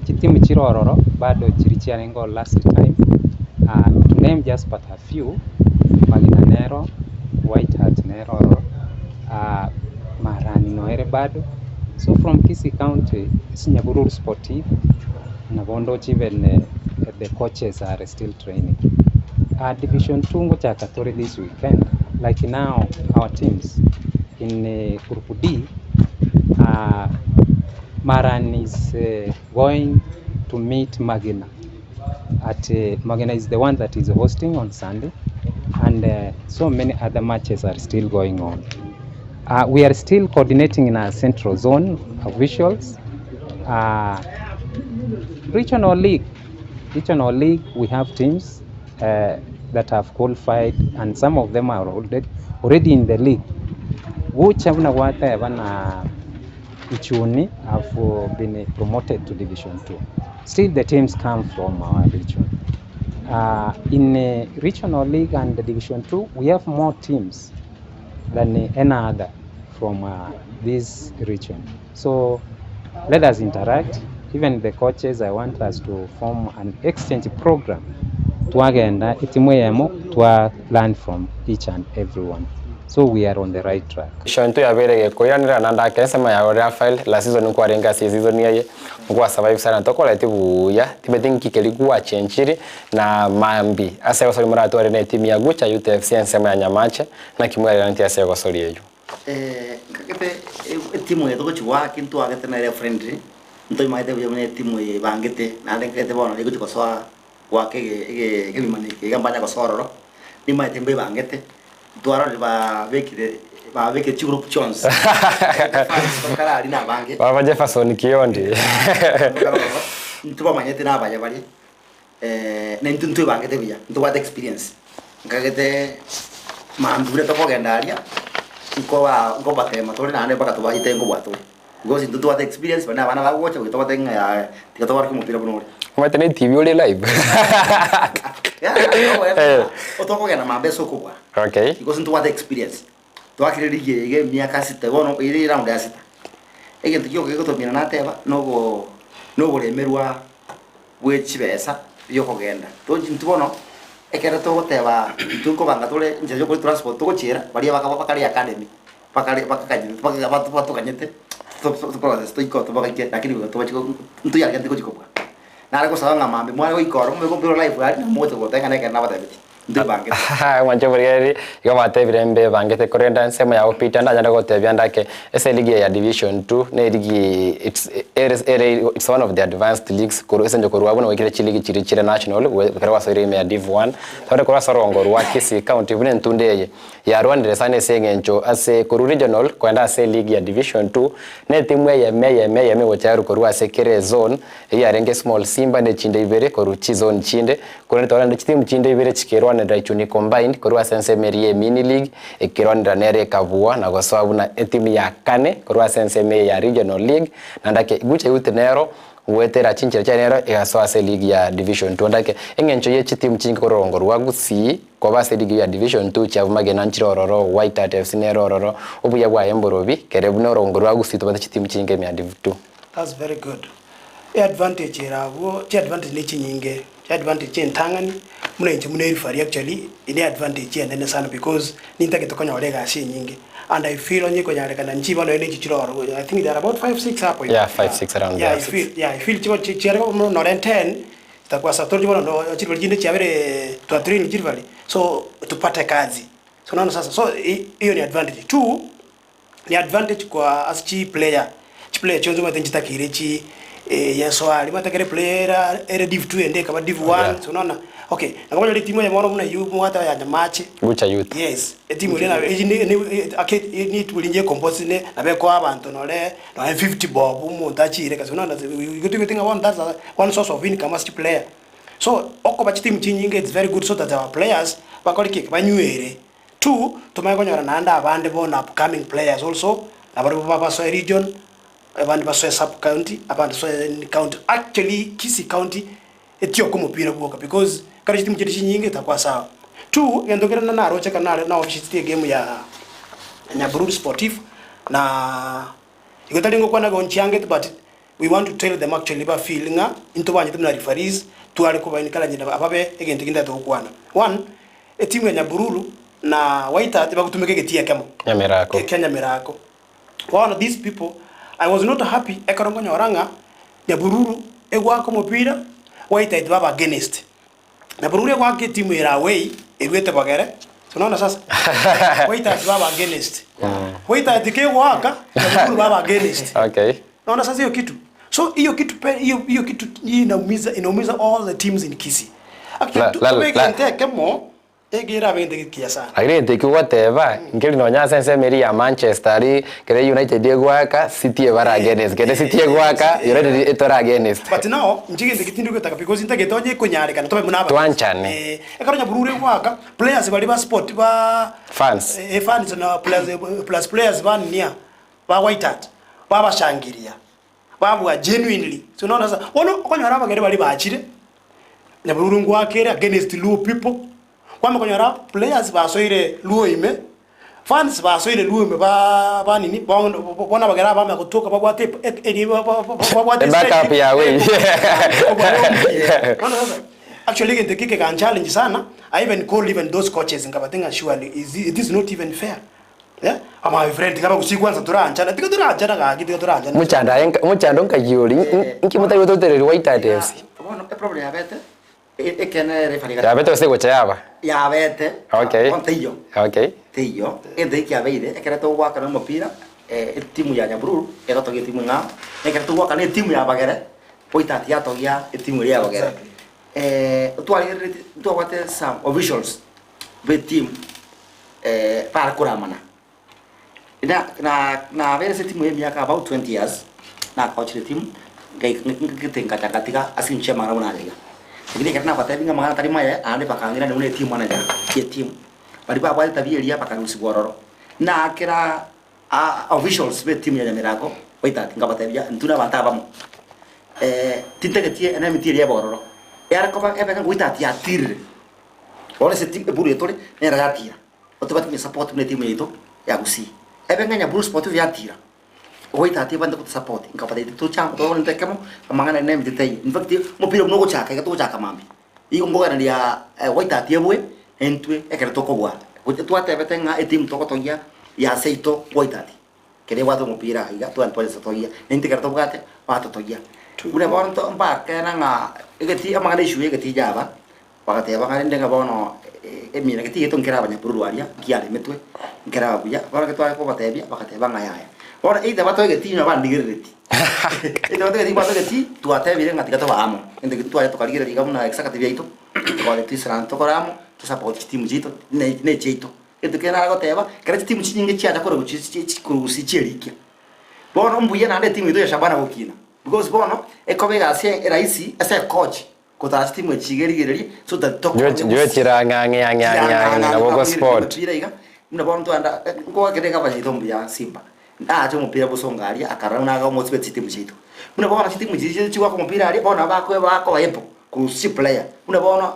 chitimu chire ororo bado chiria chiarenge ororo last time to name just but a few Magina nero, White Heart nero ororo, Marani noere bado, so from Kisii county ase Nyabururu Sportive nabo ndoche even the coaches are still training. Division 2 ngochaka tore this weekend like now our teams in group D Maran is going to meet Magina at Magina is the one that is hosting on Sunday and so many other matches are still going on. We are still coordinating in our central zone officials regional league regional league we have teams that have qualified and some of them are already, already in the league. Gocha buna gwateba na Ichuni have been promoted to Division 2. Still the teams come from our region. In the regional league and the Division 2, we have more teams than any other from this region. So let us interact. Even the coaches, I want us to form an exchange program. Twagenda etimu eyemo twa learn from each and everyone. So we are on the right track. Shonto yabeire gekoiranera naende ake ensemo yao Raphael, last season nkwarenge ase eseason eye, nkwa survive sana tokoreti buya, timeti nki keri gwachenchiri na mambi ase egosori moratware na etimu ya Gucha Youth FC ensemo ya Nyamache, naki mwereraneti ase egosori eyio. Nkagete etimu eye togochi goaka intwagete nere friendly, ntoimanyete buya buna etimu eye ebangete, naende nkagete bono rigochi gosoa goaka ege ege egebimanu eke iga mbanya gosoa ororo, nimanyete mbebangete, twarorire babekire babekire chigroup chionsi, fans bakare aria na abange. Baba Jefferson Kiondi. Bakare ororo, ntobamanyete na abaya baria, na intwe ntwebangete buya, ntobwate experience, nkagete mambia buna tokogenda aria, nkoba nkobatema tore naende mpaka tobaite nkobua tore, because intwe ntobwate experience baria na abana bagocha goika tobate ng'a yaya tiga tobarokie omopira buna ore. Omanyete ne TV ore live. Eh. Otokogenda mambia ase okobua. Okay. Because ntobwate experience, twakire ligi eye iga emiaka sita bono ere eround ya sita. Egento gioka gegotomina nateba nogo noboremerwa bwe chibesa biokogenda. Tochi intwe bono, ekero togoteba intwe nkobanga tore enchera ya okori transport togochiera, baria bakaba bakare academy, bakare bakakanyete baka batu batoganyete to process toike oo tobagaike lakini goika tobachi go ntoyarigete gochi kobua. Nare gosaba ng'a mambia mware goika ororo mobeke omopira live aria, mogocha goteba ng'a nekero nabatebetie. Ntwebangete. Mwanche oborigeri, igo batebire mbebangete korende ensemo yabo Peter ndanyare gotebia ndake ase eligi eye ya division 2 ne eligi it's ere ere it's one of the advanced leagues korwa ase eng'encho korwa buna gwaikire chiligi chiria chire national gwe ekero gwasoire ime ya div 1 tore korwa ase orongo rwa Kisii county buna entunda eye Yarwanire sana ase eng'encho ase korwa regional koenda ase eligi ya division 2 ne etimu eyemo eyemo eyemo egocha yarwa korwa ase kera ezone eyio yarenge small simba ne chinde ibere korwa chizone chinde korende twarorire chitimu chinde ibere chikerwanerera Ichuni combined korwa ase ensemo eria ye mini league ekerwanera nere ekabua na gosoa buna etimu ya kane korwa ase ensemo eye ya regional league naende ake Gucha Youth nero. Goetera chinchera chiaye nero egasoa ase eligi ya Division 2 Ndake eng'encho ye chitimu chinke korwa orongo rwa Gusii koba ase eligi ya Division 2 chiabwo Magena nchire ororo, White Hart FC nere ororo, obuya bwaye mborobi kere buna orongo rwa Gusii tobwate chitimu chinke ime ya Div 2. That's very good. Eadvantage ere abwo, chiadvantage ne chinyinge, chiadvantage chi'entang'ani, buna inche buna erifari actually, ne advantage enene sana because nintagete konyora egasi enyinge and I feel onye ekonyarekana nchiba nonya ne echi chire ororo, I think they are about five, six hapo igo. Yeah, five, six around Yeah, there, I six. feel, yeah, I feel chibo chi chiare koba nore ten, zitakuwa sawa, torori bono no chirifari chinde chiabere twatrain chirifari, so tupate kazi. So unaona sasa, so hiyo ni advantage. Two, Ni advantage kwa ase chi player, chi player chionsi omanyete nchitakeire chi yeso aria omanyete ekero eplayer era ere div 2 ende ekaba div 1 Yeah. so unaona okay nabo onyore etimu eye bono buna eywo mwateba ya Nyamache Gucha Youth. yes etimu eria nabo eyi ne ne ake ne rinche ecomposed ne nabo ekoa abanto nore nonye 50 bob omonto achiire kasi unaona igo toigwete ng'a bono that's one source of income ase chiplayer. So okoba chitimu chinyinge it's very good so that our players bakore ki? Banywere. Two, tomanye konyora naende abande bono upcoming players also, nabarabwo babasoe region, abande basoe sub county, abande basoe county. Actually Kisii county etioka omopira bwoka because ekero chitimu chire chinyinge etakoa sawa. Two, egento kere naroche ekero nare na officete egame ya Nyabururu Sportif na igo tari ngokwana igo nchiangete but we want to tell them actually ba feel ng'a intwe banyete buna referees tware koba encourage na babe egento ekio ntagete gokwana. One, Etimu ya Nyabururu na Waita tibagotumeka egetii ekemo Nyamerako. kia Nyamerako. Bono these people, I was not happy ekero nkonyora ng'a Nyabururu egoaka omopira, Waita tibaba against. Nyabururu egoaka etimu ere away, eruete bogere, so unaona sasa? Waita tibaba against. Waita kegoaka, Nyabururu baba against. Okay. Unaona sasa hiyo kitu? So hiyo kitu pe hiyo hiyo kitu hii inaumiza inaumiza all the teams in Kisii. La- Actually la- tobeke la- egento ekemo egere abe egento ekiya sana. Lakini egento ekio ogoteba, nkeri nonya ase ensemo eria ya Manchester aria ekero United egoaka, City ebare against, kere City egoaka, United etore against. But now inche egento eke tindi gotaka because ntagete onye ekonyarekana tobe buna aba. Twanchane. Eh, ekero Nyabururu egoaka, players baria ba sport ba Fans. eh, fans na plus plus players ba ninia ba White Hart babashangiria babua genuinely so unaona sasa bono okonyora abagere baria bachire Nyabururu ngwakere against Luo people kwame konyora players basoire Luo ime fans basoire Luo ime ba ba nini bono bono abagere aba bamanya gotoka babwate eri babwate A backup ya way. Bono sasa actually egento eke keganchallenge sana I even call even those coaches nkabatebia ng'a surely is it is not even fair Eh, my friend, tiga bagusie kwanza toranchana, tiga toranchana gaki, tiga toranchana. Mochando aye nka- mochando nkayi ori, nki motari gototereri White Hart FC? Bono eproblem yabete e- ekene referee Yabete gose gocha yaba? yabete Okay. bono teiyo Okay. teiyo egento eki kiabeire ekere togoakana omopira eh, etimu ya Nyabururu egotogia etimu eng'ao, ekero togoakana etimu ya Bagere White Hart yatogia etimu eria ya Bagere. Twarigereretie ntwabwate some officials ba etimu bare koramana. Na na nabeire ase etimu emiaka about 20 years, nakochire etimu, ngai ngete ngacha ngatiga ase eng'encho y'amang'ana buna aya iga. Lakini ekero nabatebi ng'a amang'ana atari maye, naende bakang'ira buna etimu manager ya etimu. Baria babwate etabia eria bakarusigwa ororo. Nakera officials ba etimu ya Nyamirago baitati nkabatebia intwe na abanto abamo, tintagetie enemy eria ebe ororo, yare koba ebe ng'a goita ati yatirire. Bono ase etimu eburu eye tore nero yatira, otobwate konya support buna etimu yaito ya Gusii. Ebe ng'a Nyaburu Sports yatira, goita ati ebande gotosupport, nkabatebia toche amo tokore ekemo, amang'ana aria nemete taiyo. In fact, omopira buna ogochaka iga togochaka mambia, igo nkoganeria goita ati ebue, intwe ekero tokobua, gocha twatebete ng'a etimu togotogia ya seito goita ati, Ekero ebwate omopira iga togende twachesa togia, na intwe ekero tobwate batotogia. Buna bono to mbakena ng'a egeti amang'ana issue ya egetii yaba, bagateba ng'a rende ng'a bono emina geti gieto nkere abanyapururu aria, nkiaremetwe, nkeraba buya, bono ekero tware kobatebia, bagateba ng'a yaya. Bono either batoe egetii nonye bandigerereti, either batoe egetii batoe egetii, twatebire ng'a tiga tobe amo, egento ekio twacha tokarigereria iga buna executive yaito, tokore toisaranse tokore amo, tosupport chitimu chiaito, ne ne echiaito. Egento keria nare goteba, ekero chitimu chinyinge chiacha korwa korwa gusii chierikia, bono mbuya naende etimu yaito ya Shabana gokina, because bono ekoba egasi erahisi ase ecoach gotara chitimu echi iga erigererie so that tokonye Jwe chirang'ang'e ang'e ang'e ang'e nabo go sport. Emepira iga, buna bono twagenda nkoakera egavana yaito mbuya Simba. Naache omopira bosongo aria, akarora buna agamosibeti chitimu chiaito. Buna bono chitimu chiria chigoaka omopira aria, bono nabo bakoe bakoba able korusia chiplayer. Buna bono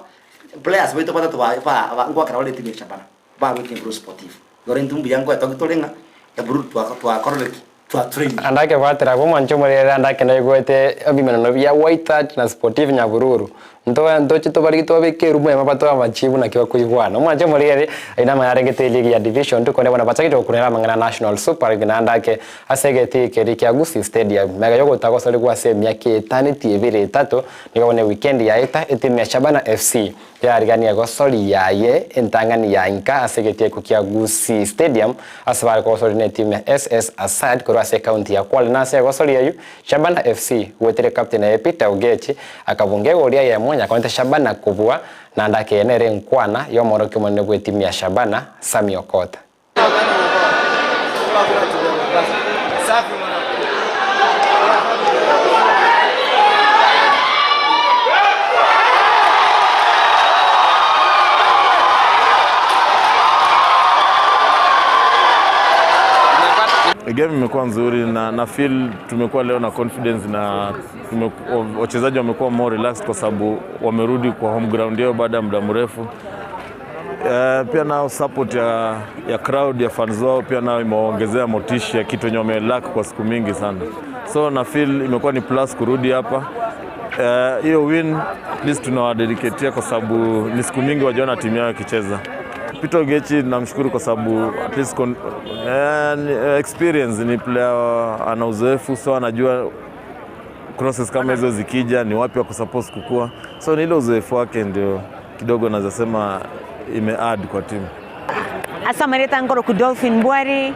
players baito batato ba ba ba ngoakera bare etimu ya Shabana, barwete Eburu Sportive. Igoro intwe mbuya nkoetogia tore ng'a Eburu twako twakorire ki? Twa trainire. Ande akebwatera abwo omwancho omorere ande ake naigwete ebimeneno bia White Touch na Sportive Nyabururu. Nto ntoche tobarigi tobabeke erumu eyemo batoe amachibu naki bakoigwana. Omwancho omorere ayio namang'ana arengete eligi ya Division Two korende bono bachakire gokunera amang'ana National Super League naende ake ase egetii keria kia Gusii Stadium. Mega yogotagosorigwa ase emiaka etaneti ebere etato nigo bono ewikendi yaeta etimu ya Shabana FC yarigania egosori yaye entang'ani ya inka ase egetieko kia Gusii Stadium ase bare kogosoria netimu ya SS Assad korwa ase ekaunti ya Kwale na ase egosori eyio Shabana FC goetera ecaptain aye Peter Ogechi akabunga egori eyemo yakonete Shabana kobua naende akeena ere enkwana y'omorokia omonene bw'etimu ya Shabana Sammy Okota. Game imekuwa nzuri na, na feel tumekuwa leo na confidence na wachezaji wamekuwa more relaxed kwa sababu wamerudi kwa home ground yao baada ya muda mrefu. Pia nao support ya, ya crowd ya fans wao pia nao imewaongezea motisha ya kitu yenye wamelack kwa siku mingi sana, so na feel imekuwa ni plus kurudi hapa hiyo uh, win at least tunawadedicatea kwa sababu ni siku mingi wajaona timu yao ikicheza. Peter Ogechi namshukuru kwa sababu at least con, eh, experience ni player ana uzoefu so anajua crosses kama hizo zikija ni wapi wako supposed kukua, so ni ile uzoefu wake ndio kidogo naweza sema ime add kwa timu. Ase amareta nkoroku Dolphin Mbwari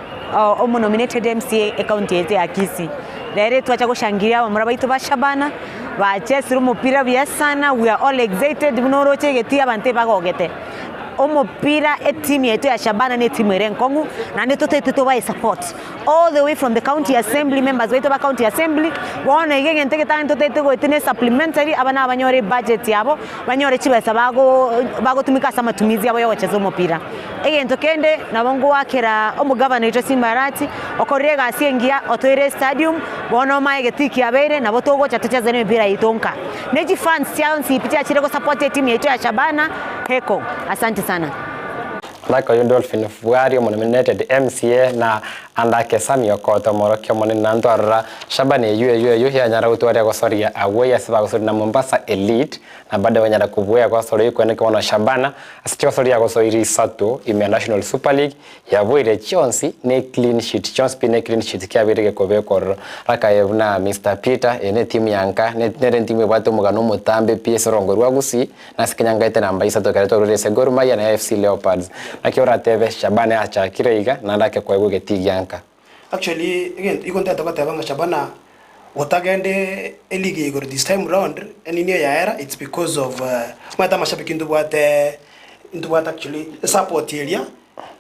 omo nominated MCA ecounty yaito ya Kisii. Rero twacha goshangiria abamura baito ba Shabana bachesire omopira buya sana we are all excited buna oroche egetii abanto ebagogete. Omopira etimu yaito ya Shabana na etimu ere enkong'u naende totaete tobae support all the way from the county assembly members baito ba county assembly bono iga egento egetang'ani totaete goetia ne supplementary aba nabanyore ebudget yabo banyore chibesa bago bagotumika ase amatumizi abo ya ogochesa omopira. Egento kende nabo ngoakera omogavana oito Simba Arati okorire egasi engiya otoire estadium bono omae egetii kiabeire nabo togocha tocheze emepira yaito nka. Ne chifans chionsi pi chiachire gosupport etimu yaito ya Shabana heko. Asante sana. Andake oyio Dolphin Bwari omonominated MCA na andake Sammy Okoth omorokia omonene na ntwarora Shabana eyio eyio eyio yanyara gotwaria gosoria away ase bagosoria na Mombasa Elite na bado banyara kobua gosoria oyio kweneke bono Shabana ase chigosoria yagosoirie isato ime ya National Super League yaboire chionsi ne clean sheet chionsi pi ne clean sheet kiabeire gekobekwa ororo rakaye buna Mister Peter eye ne etimu ya nka nere entimu ebwate omogano omotambe pi ase orongo rwa Gusii Nase kenyangaete namba isato ekero twarure ase Gor Mahia na AFC Leopards. Naki oratebe, Shabana achakire iga, naende ake koegwa egetii gia nka. Actually egento igo ntagete goteba ng'a Shabana gotagende eleague ya igoro this time round enini eyaera it's because of omanyete amashabiki ntobwate ntobwate actually esupport eria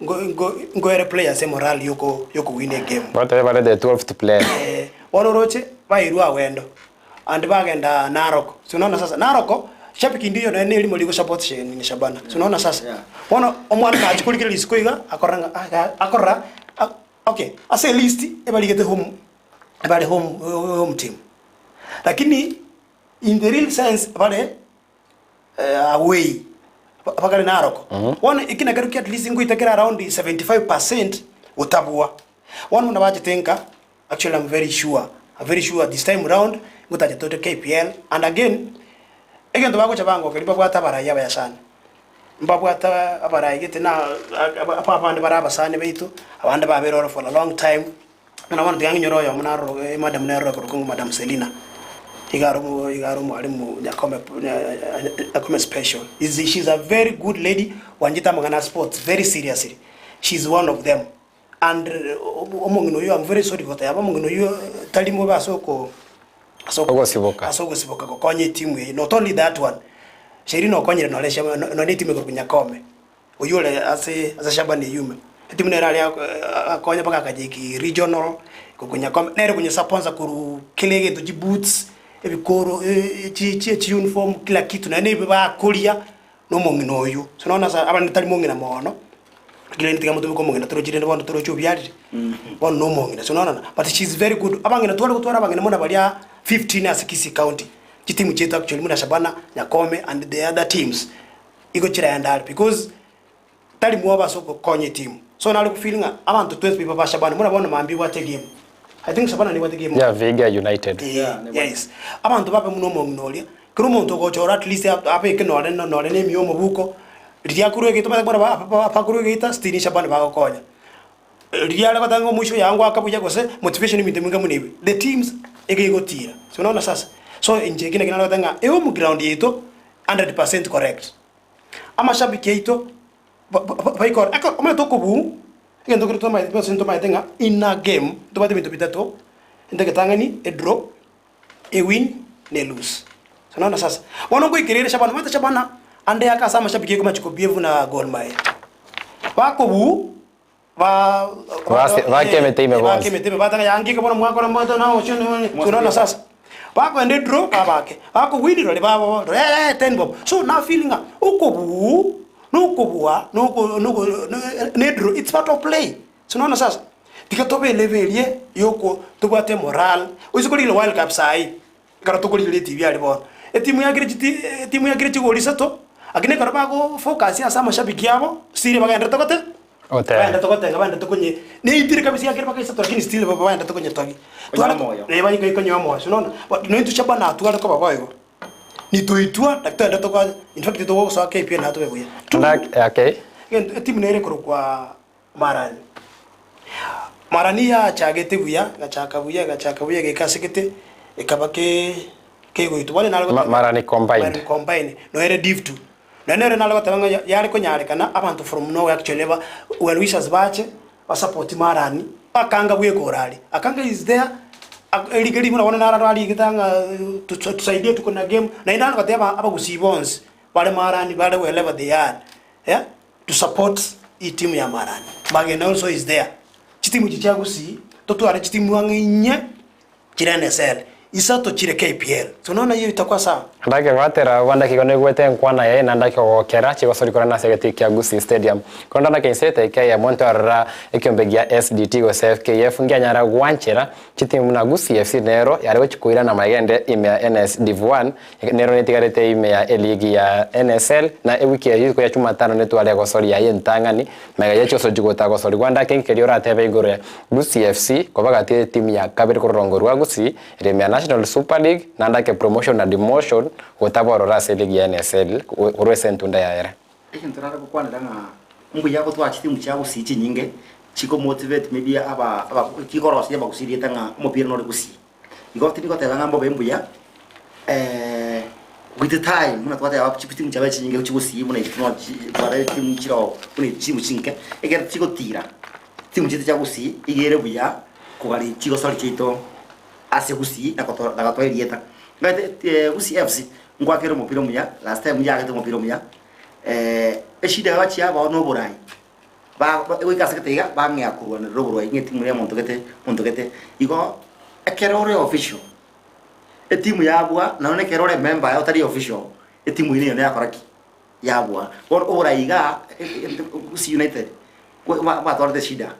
ngo ngo ngoere players emorale yoko yokowina egame. Batebe bare the twelfth player. Bono oroche bairwe awendo And bagenda Narok. Si unaona sasa? Narok, shabiki ndiyo nonya ne erimo rigo support she nini Shabana. Si unaona sasa? Bono omwana nachia korigereria risiko iga, akorora ng'a ah ga akorora ah okay, ase elist ebarigete home ebare home home team. Lakini in the real sense bare away bakare Narok. Bono eki nakerokio at least ngoita kere around 75% gotabua. Bono buna bachete nka Actually I'm very sure, I'm very sure this time round ngotacha tore KPL and again egento bagocha bangokeria mbabwate abarai abaya sana, mbabwate abarai gete na aba abande bare abasani baito, abande babeire oro for a long time, buna bono tiga ng'inyore oyomo naroro emadam nere okorokwa ng'a madam Selina, iga are omo iga are omwalimu Nyakome Nyakome special, is she's a very good lady bwanchete amang'ana a sports very seriously, she's one of them. And omong'ina oyio I'm very sorry goteba omong'ina oyio tari mobe ase oko ase oko Ogosiboka. ase ogosiboka gokonya etimu eye not only that one Sherina okonyire nore Shaba nonye etimu ekorokwa Nyakome oyio ore ase ase Shabani eyio ime etimu nere aria akonya mpaka akajeki regional korwa Nyakome nere konye sponsor korwa kera egento chiboots ebikoro chi chi chiuniform kila kitu nonye na ebi bakoria na omong'ina oyio so nonya ase abande tari mong'ina mono. Lakini tiga motumeke omong'ina torochi rende bono torochi obiarire, bono na omong'ina so nono but she is very good. Abang'ina tware gotwara abang'ina buna baria 15 ase Kisii County, chitimu chiaito actually buna Shabana, Nyakome and the other teams, igo chiraenda are because tari mwoba ase ogokonya etimu. So nare go feel ng'a abanto twensi pi ba Shabana buna bono mambia ebwate egame, I think Shabana nebwate egame. Ya Vihiga United. Yes, abanto babe buna omong'ina oria, Kera omonto ogocha ore at least abeke nore nore na emiya omobuko, riria akorwa egeita omanyete bono abakorwa egeita still Shabani bagokonya. Riria are goteba ng'a omoisho oyo angoaka buya gose motivation ebinto ebinge buna ebi, the teams iga egotira. Si unaona sasa? So inche eki naki nare goteba ng'a ehome ground yaito 100% correct. Amashabiki aito ba- ba- baikore ekero omanyete okobuu, egento keria tomaete gose ntomaete ng'a in a game ntobwate ebinto bitato, egento egetang'ani, edraw. A win ne lose. So nono sasa bono nkoikereire Shabana, omanyete Shabana ande ake ase amashabiki aye komachia kobehave buna Gor Mahia. Bakobuu ba Base- bake emete ime bonsi. bake emete ime batanga yangi eke bono mwakora mwate na ocho so nono sasa bakoenda edraw babake, bakowin rori babo eh ten bob. So na feel ng'a okobuu nokobua noko noko ne edraw it's part of play. So nono sasa Tiga tobe elevel eria yoko tobwate emoral, oise korigereria world cup saii, ekero tokorigereria etibi aria bono, etimu yakire chiti etimu yakire chigori isato, lakini ekero bago focus ase amashabiki abo, still bagenderete gote Gotega. bagenderete gotenga bagenderete konye neitire kabisa yakire mpaka isato lakini still ba bagenderete konyetogia. Konyoa moyo. Eh bai konyoa moyo, si unaona? But nointwe Shabana tware koba boigo, nitoitwa naki togenderete kwa in fact togosoa KPL nabo tobe buya. Ndak okay. Egento etimu nere ekorokwa Marani. Marani yachagete buya, egachaka buya, egachaka buya, egaika ase gete, ekaba ke kegoitwa. Bono nare goteba Marani combined. Marani combined, noyo ere div two. Nonya nere nare goteba ng'a yare konyarekana abanto from nowhere actually ba well wishers bache, ba support Marani, Akanga bweka ore aria. Akanga is there, erige ribu bono naro arigete ng'a tusaidie tuko na game, naende nare goteba abagusii bonsi, bare Marani, bare wherever they are, eh. To support e team ya Marani. Magena also is there. Chitimu echi chia Gusii totware chitimu ang'e inye chire NSL, isato chire KPL. So nonya eyio itakuwa sawa. Ndake gwatera obandaki igo naigwete enkwana yaye na ndake kogokera chigosori korana ase egetii kia Gusii Stadium. Korende ndake inse etaika eyemo ntwarora ekiombe gia SDT gose FKF nkianyara gwanchera chitimu buna Gusii FC nero yare gochia koirana magende ime ya NS Div 1 Nero netigarete ime ya eligi ya NSL, na ewiki eye rituko ria Chumatano netware egosori yaye entang'ani, magega ye chigosochi gotagosorigwa ande ake nkeria oratebe igoro ya Gusii FC koba gati y'etimu ya kabere korwa rwa Gusii ere ime ya National Super League naende ake promotion na demotion gotaborora ase eligi ya NSL korwa ase entunda yaye ere. Egento nare gokwanera ng'a mbuya gotwara chitimu chia Gusii chinyinge chiko motivate maybe aba aba chikorosia abagusii rieta ng'a omopira nore Gusii. Igo tindi goteba ng'a mbobe mbuya, with time buna twateba chitimu chiabe chinyinge chigosii buna echi buna tware chitimu chire oo buna echi chitimu chinke, ekero chigotira, chitimu chiaito chia gusii iga ere buya kogari chigosori chiaito ase gusii na goto na gotoa erieta. Omanyete gusii FC ngoakere omopira omuya, last time yaagete omopira omuya, eshida yabachia abao na oborai. Ba goika ase gete iga, bang'ea korwanerera oborwai ng'a etimu ya omonto gete, omonto gete. Igo ekero ore official, etimu yabua, nonya na ekero ore emember yaye otari official, etimu eyio nero yakora ki? Yabua. Bono oborai igaa, Gusii United, batwarete eshida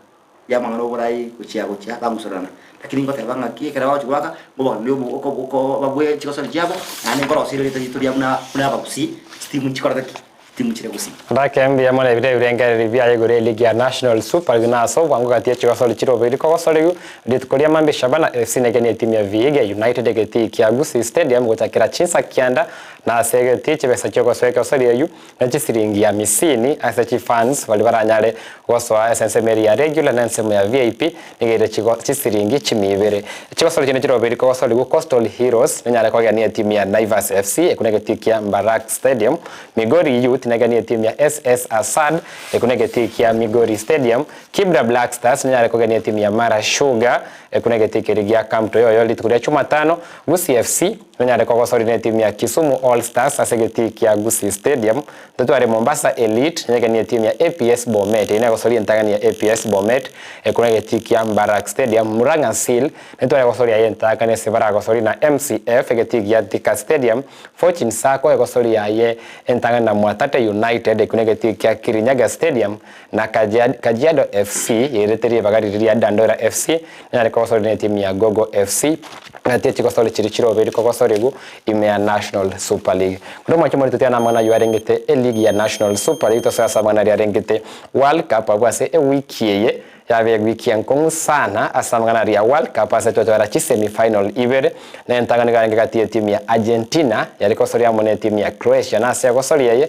ya amang'ana oborai gochia gochia bagusorana. Lakini ngoteba ng'aki ekero bagochia goaka, ngobagania oko oko babue chigosori chiabo, naende nkorosia erieta rito ria buna buna abagusii, chitimu nchikorete ki? Timuchire gusii. Ndake mbuya mono ebiro ebirengereri biaye igoro y'eligi ya National Super League na ase obwango gati ye chigosori chirobe rikogosoriwu rituko ria mambia Shabana FC negenie etimu ya Vihiga United egetii kia Gusii Stadium gochakera chinsa kianda na ase egetii chibesa chiogosoa egosori eyio ne chisiringi amisini ase chifans baria baranyare gosoa ase ensemo eria ya regular na ensemo ya VIP nigo ere chigo chisiringi chimia ibere. Chigosori chinde chirobe rikogosoriwu Coastal Heroes nenyare kogenia etimu ya Naivas FC ekuna egetii kia Mbarak Stadium Migori Youth neganie etimu ya SS Assad ekuna egetii kia Migori Stadium, Kibra Black Stars nenyare kogenia etimu ya Mara Sugar ekuna egetii keria gia Camp Toyoyo rituko ria Chumatano, Gusii FC. Nonyare kogosoria netimu ya Kisumu All Stars ase egetii kia Gusii Stadium. Totware Mombasa Elite nyegenie etimu ya APS Bomet. Eye negosoria entang'ani ya APS Bomet ekorwa egetii kia Mbarak Stadium. Murang'a Seal netware gosoria aye entang'ani ase baragosorie na MCF egetii gia Thika Stadium. Fortune Sacco egosoria aye entang'ani na Mwatate United ekio negetii kia Kirinyaga Stadium na Kajiado FC yairete ribaga riria ria Dandora FC nonyare kogosoria netimu ya Gogo FC. Ng'ati chigosori chiria chirobeiri kogosorigwa ime ya National Super League. Korende omwancho morito tiga namang'ana ayio arengete eligi ya National Super League tosoe ase amang'ana aria arengete World Cup abwo ase ewiki eye yabe ewiki enkong'u sana ase amang'ana aria ya World Cup ase twatwara chisemi final ibere na entang'ani nigo yarenge gati y'etimu ya Argentina yare kosoria amo netimu ya Croatia na ase egosoria eye.